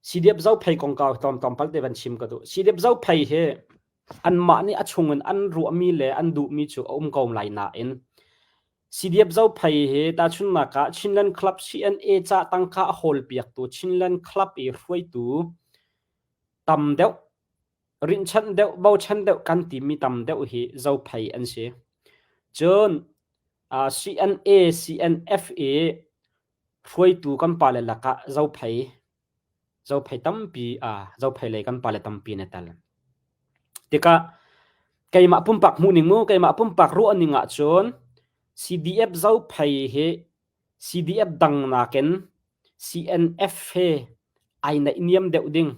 CDF Zophei kongkau tlawm tlawmpal te van chim ka duh. CDF Zophei hi anmah nih a chungin an ruahmi le an duhmi cu a um ko lai nain CDF Zophei hi tahchunhnak ah Chinland Club CNA ca tangka a hawl piaktu Chinland Club i hruaitu tam deuh rinhchanh deuh bochan deuh kan timi tam deuh hi Zophei an si. Cun CNA CNF i hruaitu kan pale lakah Zophei Zophei tampi Zophei lei kan pale tampi na tel. Tikah keimah pumpak hmuhning mu keimah pumpak ruahning ahcun CDF Zophei hi CDF dang nakin CNF he ai naihniam deuh ding.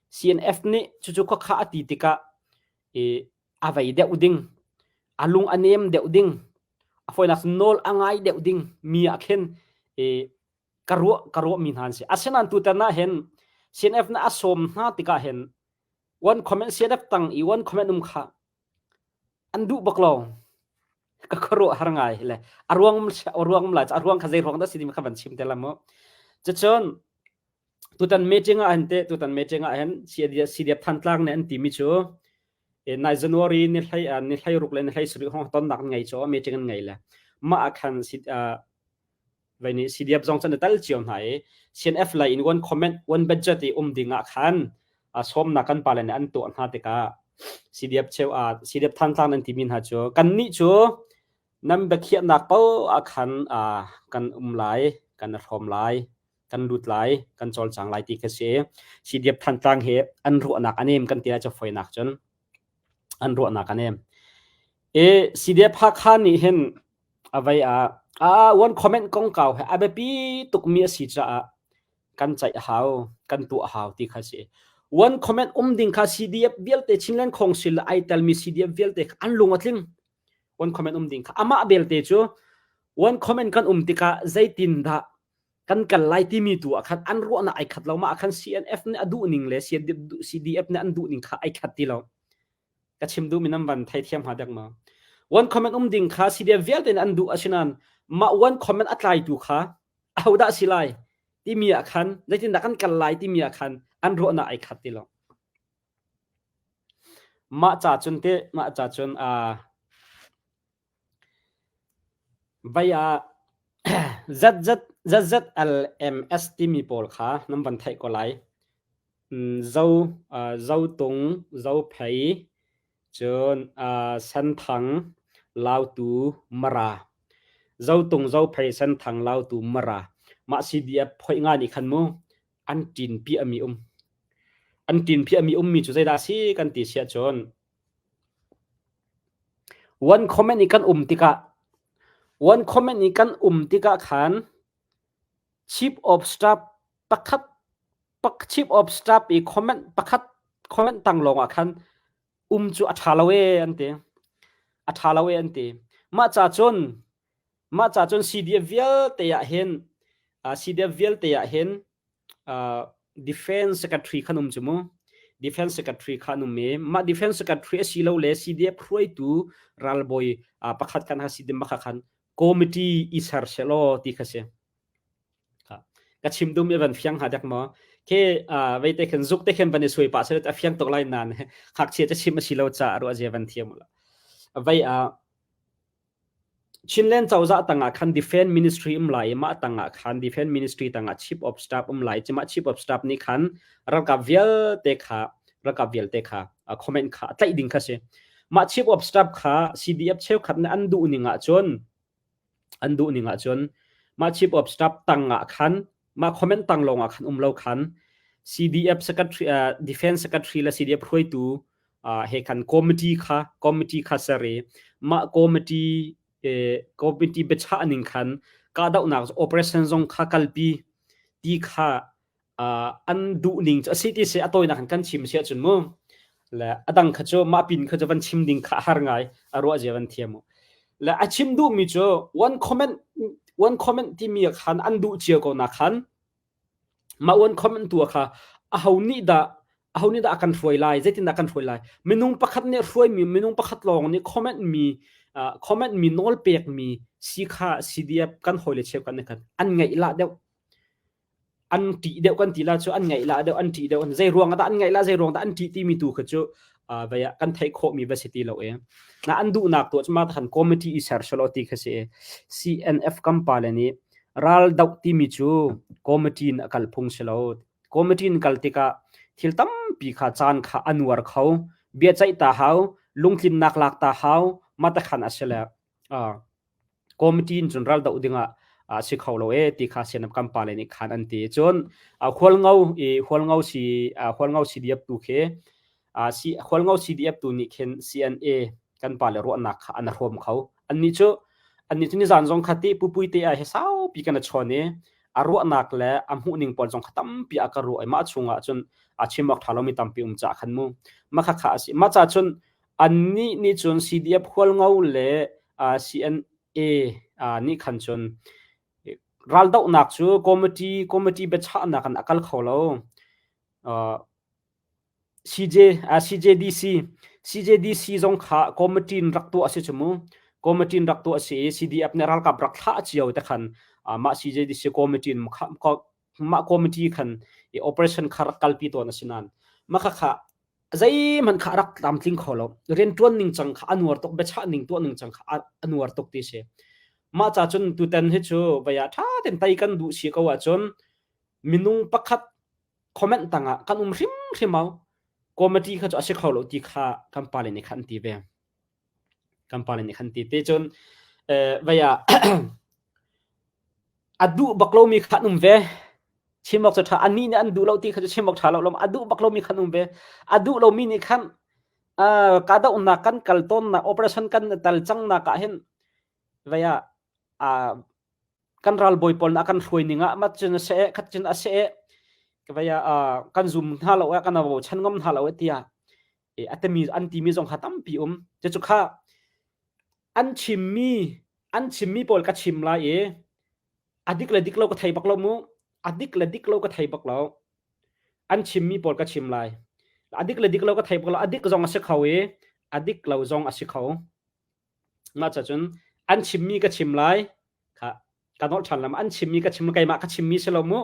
CNF nih cucu khua a ti tikah i a vei deuh ding, a lung a nem deuh ding, a fawinak nawl a ngai deuh ding mi ah khin i ka ruah ka ruahmi hna an si. Asinain tutan ah hin CNF na a sawm hna tikah hin one comment CNF tang i one comment um kha an duh bak lo. Ka khuaruah har ngai le a ruang a ruang lai a ruang kha zei ruang dah si timi kha van chim te la mu. Cucun tutan meeting ah hin te tutan meeting ah hin CDF Thantlang nih an timi cu nai January ni hlei ni hlei ruk le ni hlei sarih hong tonnak an ngei cho meeting an ngei le mah ah khan Vai nih CDF zong can i tal cio hna i CNF lei in one comment one budget i um ding ah khan sawmnak kan pale nih an tuah hna tikah CDF cheu ah CDF Thantlang nan timi hna cu kannih cu nan biakhiahnak paoh ah khan kan um lai kan i hrawm lai kan lut lai kan cawlcang lai ti kha si CDF Thantlang hi an ruahnak a nem kan ti lai cu foinak cun an ruahnak a nem i CDF Hakha nih hin A vei ah ah one comment kongkau he a biapi tukmi a si caah kan ceih a hau, kan tuah a hau ti kha si. One comment um ding kha CDF vialte Chinland Council ai telmi CDF vialte kha an lung a tling. One comment um ding kha amah belte cu one comment kan um tikah zeitin dah kan kal lai timi tu ah khan an ruahnak ai khat lo ma ah khan CNF nih a duh ning le CDF nih an duh ning kha ai khat ti lo. Ka chim duhmi nan van theithiam hnga dek maw? One comment um ding kha CDF vialte in an duh asinain mah one comment a tlaitu kha ahodah si lai timi ah khan zeitindah kan kal lai timi ah khan an ruahnak ai khat ti lo. Mah ca cun te mah ca cun uh, vai ah ZZ ZZLMS timi pawl kha nan van theih ko lai. Zo Zotung, Zophei, cun Senthang, Lautu, Mara. Zotung, Zophei, Senthang, Lautu, Mara. Mah CDF phoih nga nih khan mu an ṭin piahmi um. An ṭin piahmi ummi cu zeidah a si kan ti siah cun one comment i kan um tikah. One comment i kan um tikah khan Chief of Staff pakhat Chief of Staff i comment pakhat comment tang lawng ah khan um cu a ṭha lo ee an ti. A ṭha lo ee an ti. Mah ca cun mah ca cun CDF vialte ah hin CDF vialte ah hin Defense Secretary khan um cu mu. Defense Secretary kha an um i mah Defense Secretary a si lo le CDF hruaitu ralbawi pakhat khan kha CDF makha khan committee i ser selaw ti kha si. Ka chim dum i van fiang hnga dek maw? Ke vei te khin zuk te khin van i suai pah sel a fiang tuk lai nan ngakchia ca chim a si lo ca ruah zia van thiam la. Vei a Chinland cozah tangah khan Defense Ministry um lai i mah tangah khan Defense Ministry tangah Chief of Staff um lai i mah Chief of Staff nih khan ralkap vialte kha ralkap vialte kha comment kha a tlaih ding kha si. Mah Chief of Staff kha CDF cheukhat nih an duh ning ahcun an duh ning ahcun mah Chief of Staff tangah khan mah comment tang lawng ah khan um lo khan CDF secretary uh, Defense Secretary le CDF hruaitu uh, he khan committee kha committee kha ser i mah committee eh, committee biachah ning khan kahdohnak operation zong kha kalpi ti kha uh, an duh ning cu a si ti si a tawinak in kan chim si ahcun mu le a dang kha cu mah pin kha cu van chim ding kha a har ngai a ruah zia van thiam mu le a chim duh mi cu one comment one comment timi khan an duh cio ko na khan Mah uan khom an tuah kha aho nih dah aho nih dah a kan hruai lai zeitindah kan hruai lai minung pakhat nih hruaimi minung pakhat lawng nih comment mi uh, comment mi nawl pek mi si kha CDF kan hawile cheukhat nih khan an ngaih lah deuh an ṭih deuh kan ti la cu an ngaih lah deuh an ṭih deuh zei ruang dah an ngaih lah zei ruang dah an ṭih timi tu kha cu uh, vei ah kan theih khawhmi va si ti lo e na an duhnak tuah cu ma khan committee i ser selo ti kha si CNF kampa le nih Raldoh timi cu committee in a kal phung si lo. Committee in kal tikah thil tampi kha caan kha a nuar kho. Biaceih ta hau, lungtlinnak lak ta hau, matakhan a si le uh, committee in cun raldoh dingah a si kho lo e ti kha sianap kan pale nih khan an ti. Cun hualngo i hualngo si hualngo CDF tu khi si hualngo CDF tu nih khin CNA kan pale ruahnak kha an hrawm kho. Annih cu annih cu nizan zong kha ti pupui te ah hi saupi kan i chawn i a ruahnak le a hmuhning pawl zong kha tampi a ka ruah i mah chungah cun a chim awk ṭha lomi tampi um caah khan mu mah kha kha a si. Mah ca cun annih nih cun CDF Hualngo le CNA nih khan cun raldohnak cu committee committee biachahnak in a kal kho lo. CJ, CJDC, CJDC zong kha committee in rak tuah a si cu mu. Committee in rak tuah a si i CDF nih ralkap rak thlah cio te khan mah CJDC committee in mah committee khan i operation kha rak kalpi tawn a si nain mah khakha zeihmanh kha rak tlamtling kho lo. Rianṭuan ning cang kha a nuar tuk, biachah ning tuah ning cang kha a nuar tuk ti si. Mah ca cun tutan hi cu vei ah ṭha tein tei kan duh si ko ahcun minung pakhat comment tangah kan um hrimhrim au committee kha cu a si kho lo ti kha kan pale nih khan an ti ve kan pale nih khan ti te cun vei ah a duh bak lomi kha an um ve chim awk cu ṭha anih nih an duh lo ti kha cu chim awk ṭha lo lom a duh bak lomi khan um ve a duh lomi nih khan kahdohnak kan kal tawnnak operation kan tal cangnak ah hin vei ah kan ralbawi pawl nih a kan hruai ning ah mat cun a si eh khat cun a si eh ka vei ah kan zum hna lo eh kan bochan ngam hna lo eh tiah a timi an timi zong kha tampi um cucu kha an chimmi an chimmi pawl ka chim lai i a dik le dik lo ka thei bak lo mu a dik le dik lo ka thei bak lo an chimmi pawl ka chim lai a dik le dik lo ka thei bak lo a dik zong a si kho i a dik lo zong a si kho Mah ca cun an chimmi ka chim lai. Kha ka nolh ṭhan lam an chimmi ka chim keimah ka chimmi si lo mu.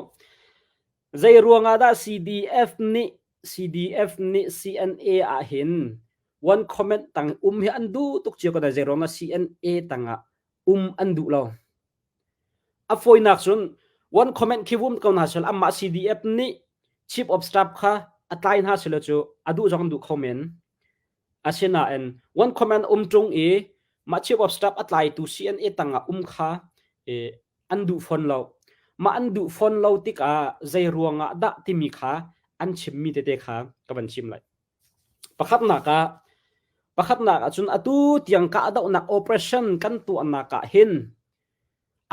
Zei ruangah dah CDF nih CDF nih CNA ah hin one comment tang um hi an duh tuk cio ko da zei ruangah CNA tangah um an duh lo. A fawinak cun one comment khi vum ko hna sel amah CDF nih chief of staff kha a tlai hna silo cu a duh zong an duh kho men. Asinain one command um ṭung i mah chief of staff a tlaitu CNA tangah um kha an duh fawn lo. Mah an duh fawn lo tikah zei ruangah dah timi kha an chimmi tete kha ka van chim lai. Pakhatnak ah pakhatnak ahcun atu tiang kahdohnak operation kan tuahnak ah hin.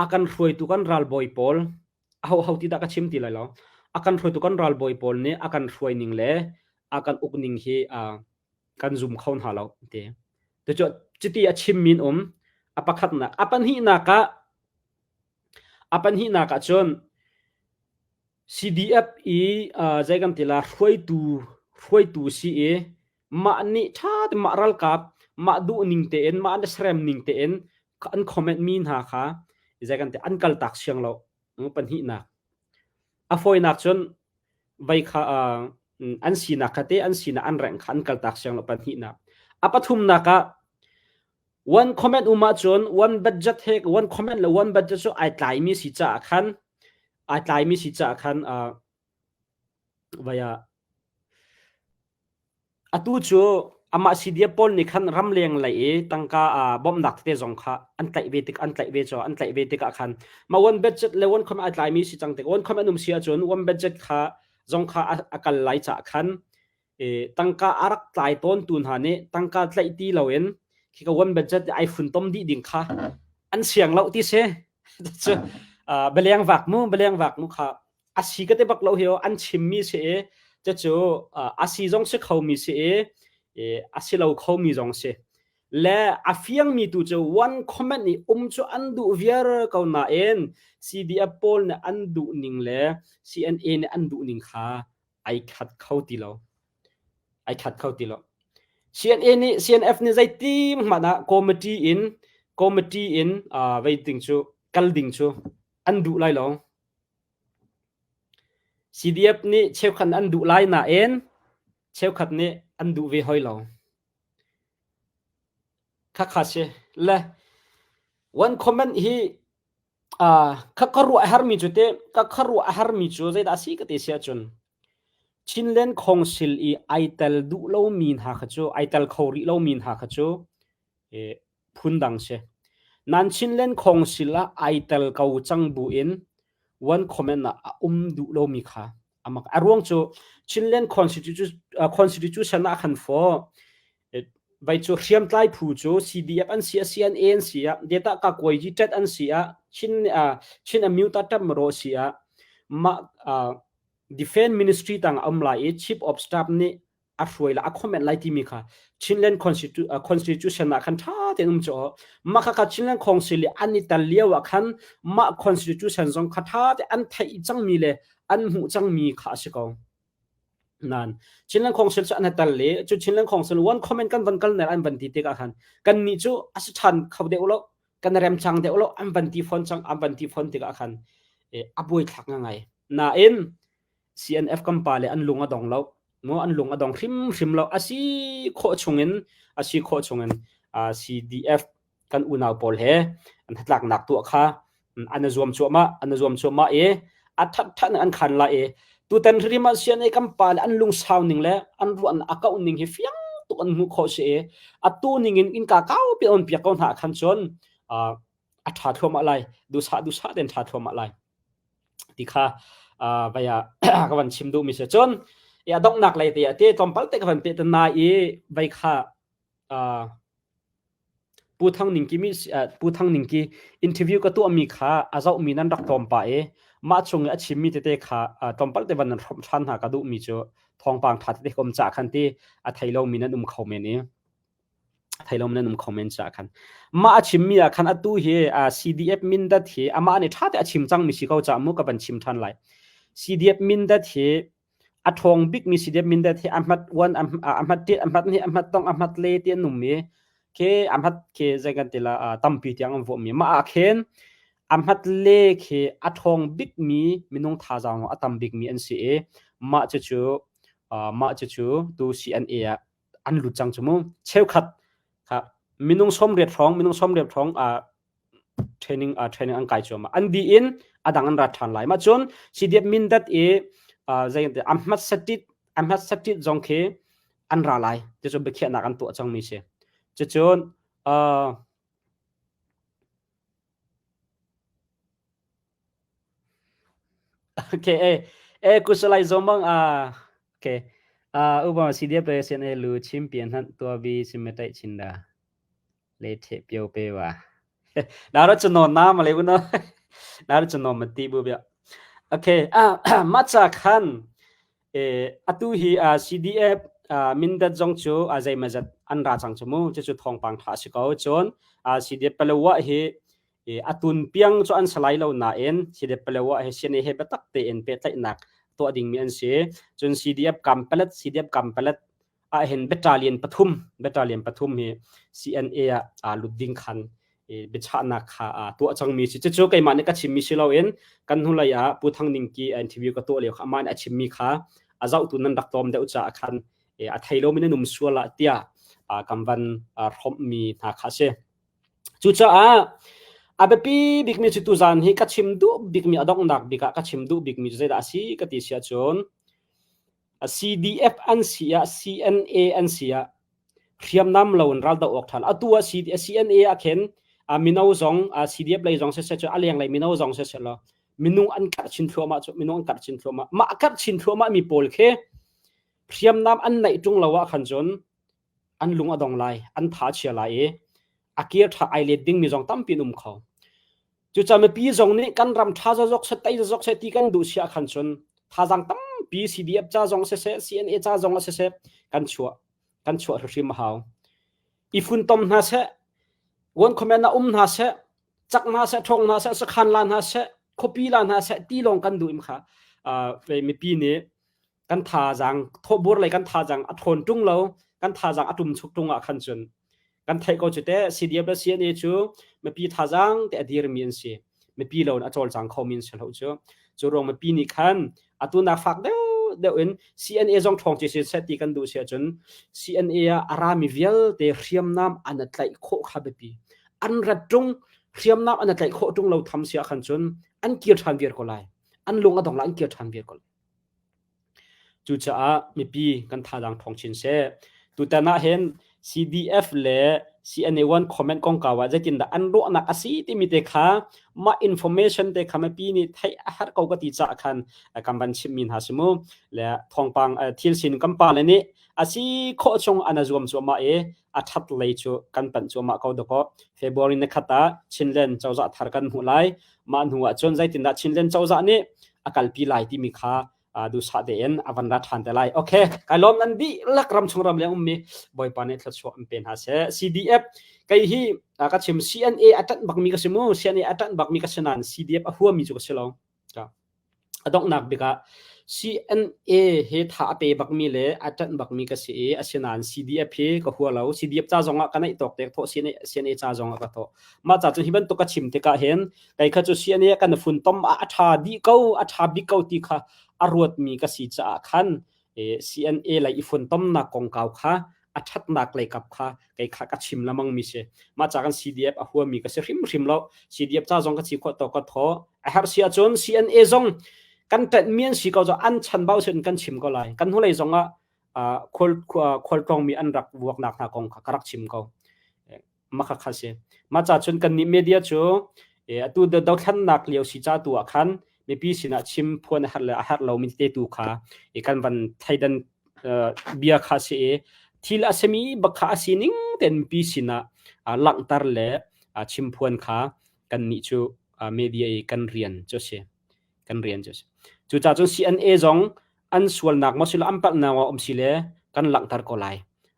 A kan hruaitu kan ralbawi pawl aho ho ti dah ka chim ti lai lo. A kan hruaitu kan ralbawi pawl nih a kan hruai ning le a kan uk ning hi kan zum kho hna lo ti. Cucu cuti a chim min um a pakhatnak. A pahnihnak ah a pahnihnak ah cun CDF i zei kan ti la hruaitu hruaitu si i mah nih ṭha te mah ralkap mah duh ning tein mah an serem ning tein an comment mi hna kha zei kan ti an kal tak siang lo pahnihnak a fawinak cun vai kha an sinak kha te an sinak an reng kha an kal tak siang lo pahnihnak a pathumnak ah one comment um ahcun one budget he one comment le one budget cu ai tlai mi si caah khan ai tlai mi si caah khan vai ah Atu cu amah CDF pawl nih khan ramleng lei i tangka bawmhnak tete zong kha an tlaih ve tik an tlaih ve cu an tlaih ve tikah khan mah one budget le one com ai tlaimi si cang tik one com an um si ahcun one budget kha zong kha a kal lai caah khan tangka a rak tlai tawn tu hna nih tangka tlaih ti loin khika one budget ai funtom dih ding kha an siang lo ti si cu beleng vak mu beleng vak mu kha a si ka te bak lo hi an chimmi si i cucu a si zong si khomi si i a si lo khomi zong si le a fiangmi tu cu one comment i um cu an duh viar ko nain CDF pawl nih an duh ning le CNA nih an duh ning kha ai khat kho ti lo ai khat kho ti lo CNA nih CNF nih zeiti hmanh ah committee in committee in vei ding cu kal ding cu an duh lai lo CDF nih cheukhat an duh lai nain cheukhat nih an duh ve hoi lo. Khakha si. Le one comment hi uh, ka ka ruah a hermi cu te ka ka ruah a hermi cu zeidah a si ka ti si ahcun Chinland Council i ai tel duh lomi hna kha cu ai tel kho rih lomi hna kha cu eh, phundang si. Nan Chinland Council ah ai tel ko cang bu in one comment ah a um duh lomi kha amak a ruang cu Chinland Constitution Constitution ah khan fo vai cu hriamtlai phu cu CDF an si a CNA an si a data ka koi ji tet an si a Chin Chin Amyuta Tamro si a ma Defense Ministry tang um lai i Chief of Staff nih a hruai la a comment lai timi kha Chinland Constitution ah khan ṭha tein um cu mah kha kha Chinland Council i an i tal lio ah khan mah Constitution zong kha ṭha te an theih cangmi le an hmuh cangmi kha a si ko. Nan Chinland Council cu an i tal le cu Chinland Council one comment kan van kal ner an van ti tikah khan kan nih cu a si ṭhan kho deuh lo kan rem cang deuh lo an van ti fawn cang an van ti fawn tikah khan a buai thlak ngai nain CNF kan pa le an lung a dong lo mu an lung a dong hrimhrim lo a si khawh chungin a si khawh chungin CDF kan unau pawl he an hnatlaknak tuah kha an zuam cuahmah an zuam cuahmah i a that that an khan lai i tutan hrim ah CNA kan pa le an lungsau ning le an ruan a kau ning hi fiang tuk an hmuh khawh si i atu ning in innka kau pi on piak ko hna khan cun a ṭha thluahmah lai duhsah duhsah ten ṭha thluahmah lai ti kha vai ah ka van chim duhmi si cun i a donghnak lei te ah te tlawmpal te ka van peh na i vai kha Pu Thang Ning ki mi Pu Thang Ning ki interview ka tuahmi kha a zohmi nan rak tlawm pah i mah chung i a chimmi tete kha tlawmpal te van nan hrawmh ṭhan hna ka duhmi cu thawngpang ṭha tete ka um caah khan ti a thei lomi nan um kho men i thei lo nan um kho men cha khan mah a chimmi ah khan atu hi CDF Mindat hi amah nih ṭha te a chim cangmi si ko ca mu ka van chim ṭhan lai CDF Mindat hi a ṭhawng bikmi CDF Mindat hi a hmat one a hmat tit a hmat ni a hmat tong a hmat le ti an um mi ke a hmat ke zei kan ti la tampi tiang an vuah mi mah ah khin a hmat le khi a ṭhawng bikmi minung thazaang a tam bikmi an si i mah cucu mah cucu tu CNA ah an lut cang cu mu cheukhat kha minung 80 hrawng minung 80 hrawng a training a training an kai chuama an di in adang an rat than lai ma cun CDF Mindat i zei amhat satit amhat satit zong khi an ra lai ti cu biakhiahnak an tuah cang mi si cucun Okay, eh, eh, kusalai zomang ah, okay. Ah, ubang CDF pe sen e lu chim pian han tua bi simetai chinda le the pio pe wa. Na ra chu non na ma le u na. Na ra chu non ma ti bu bia. Okay, ah ma cha khan atu hi CDF Mindat zong cu zeimazat an ra cang cu mu. Cucu thawngpang ṭha a si ko. Cun CDF Palawa hi atun piang cu an si lai lo nain CDF Palawa hi CNA he biatak tein pehtlaihnak tuah dingmi an si. Cun CDF Kampalet CDF Kampalet ahhin battalion pathum battalion pathum hi CNA ah aa lut ding khan biachahnak kha aa tuah cangmi si. Cucu keimah nih ka chimmi si loin kan hnulei ah Pu Thang Ning Ki interview ka tuah lio kha amah nih a chimmi kha a zohtu nan rak tlawm deuh caah khan a thei lomi nan um sual ah tiah kan van hrawmhmi hna kha a si. Cucaah a biapi bikmi cu tuzaan hi ka chim duh bikmi a donghnak bik ah ka chim duh bikmi cu zeidah a si ka ti si ahcun CDF an si ah CNA an si ah hriamnam lo in ral doh awk ṭha lo. Atu ah CNA ah khin mino zong CDF lei zong siseh cu a lenglei mino zong siseh law minung an karh chin thluahmah cu minung an karh chin thluahmah. Mah a karh chin thluahmah mi pawl khi hriamnam an neih ṭung lo ah khan cun an lung a dong lai, an tha a chia lai i a kir ṭha ai let dingmi zong tampi an um kho. Cucaah mipi zong nih kan ram ṭha zazok seh, tei zazok seh ti kan duh si ahkhan cun thazaang tampi CDF ca zong siseh, CNA ca zong ah siseh kan chuah kan chuah hrimhrim a hau. I funtom hna seh, one comment ah um hna seh, cak hna seh, ṭhawng hna seh, sakhan la hna seh, khuapi la hna seh ti lawng kan duh im kha mipi nih kan thazaang thawhbur lei kan thazaang a ṭhawn ṭung lo kan thazaang a ṭum chuk ṭung ah khan cun kan theih ko cu te CDF le CNA cu mipi thazaang te a dirmi an si mipi lo in a cawlcang khomi an si lo cu cu ruang mipi nih khan atu nak fak deuh deuh in CNA zong ṭhawng ci seh ti kan duh si ahcun CNA ah a rami vialte hriamnam an a tlaih khawh kha biapi an rat ṭung hriamnam an a tlaih khawh ṭung lo tham si ah khan cun an kir ṭhan viar ko lai an lung a dong la an kir ṭhan viar ko lai Cucaah mipi kan thazaang ṭhawng chin seh. Tutan ah hin CDF le CNA one comment kongkau ah zeitindah an ruahnak a si timi te kha mah information te kha mipi nih theih a herh ko ka ti caah khan kan van chimmi hna si mu. Le thawngpang thil sin kan pa le nih a si khawh chung an a zuam cuahmah i a ṭhat lei cu kan panh cuahmah ko dakaw. February ni khat ah Chinland cozah thar kan hmuh lai. Mah hnu ah cun zeitindah Chinland cozah nih a kalpi lai timi kha duhsah tein a van ra ṭhan te lai. Okay, kai lawm nan dihlak ram chung ram leng ummi Bawipa nih thluachuah an pe hna seh. CDF kei hi ka chim CNA a ṭanh bakmi ka si mu. CNA a ṭanh bakmi ka si nain CDF a huami cu ka si lo. A donghnak bik ah CNA he tha a pe bakmi le a ṭanh bakmi ka si i asinain CDF hi ka hua lo. CDF ca zong ah ka naih tawk te ka thawh CNA, CNA ca zong ah ka thawh. Mah ca cun hi bantuk ka chim tikah hin kei kha cu CNA kan funtom ah a ṭha dih ko, a ṭha bik ko ti kha a ruatmi ka si caah khan CNA lei i funtomnak kongkau kha a ṭhatnak lei kap kha kei kha ka chim lamang mi si. Mah ca kan CDF a huami ka si hrimhrim lo. CDF ca zong ka ci khawh to ka thaw. A herh si ahcun CNA zong kan ṭanhmi an si ko cu an chanbau sin kan chim ko lai. Kan hnulei zong ah khual khualtlawngmi an rak vuaknak hna kong kha ka rak chim ko. Mah kha si. Mah ca cun kannih media cu atu dothlannak lio si ca tu ah khan mipi sinah chim phuan a herh le a herh lomi te tu kha kan van thleidan bia kha si i thil a simi bak kha a sining tein mipi sinah langhter le chim phuan kha kannih cu media i kan rian cu a si. Kan rian cu a si. Cucaah cun CNA zong an sualnak maw silo an palhnak maw um si le kan langhter ko lai.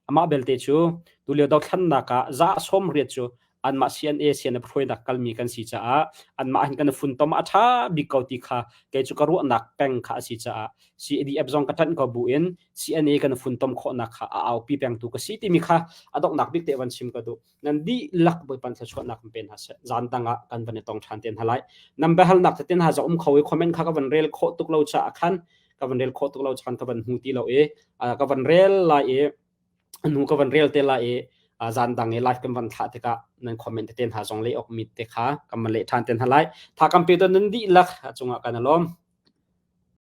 Amah belte cu tulio dothlannak ah za 80 cu anmah CNA sian hruainak kalmi kan si caah anmah hin kan funtom a ṭha bik ko ti kha kei cu ka ruahnak peng kha a si caah CADF zong ka ṭanh ko bu in CNA kan funtom khawhnak kha a aupi pengtu ka si timi kha a donghnak bik te van chim ka duh. Nan dihlak Bawipa thluachuahnak in pe hna seh. Zan dang ah kan van i tong ṭhan te hna lai. Nan biahalnak tete hna zong um kho i comment kha ka van rel khawh tuk lo caah khan ka van rel khawh tuk lo caan ka van hmu ti lo i ka van rel lai i hnu ka van rel te lai i zan dang i live kan van thlah tikah nan comment tete hna zong leh awk mi te kha kan van leh ṭhan te hna lai. Tha kan pe to nan dihlak cungah kan i lawm.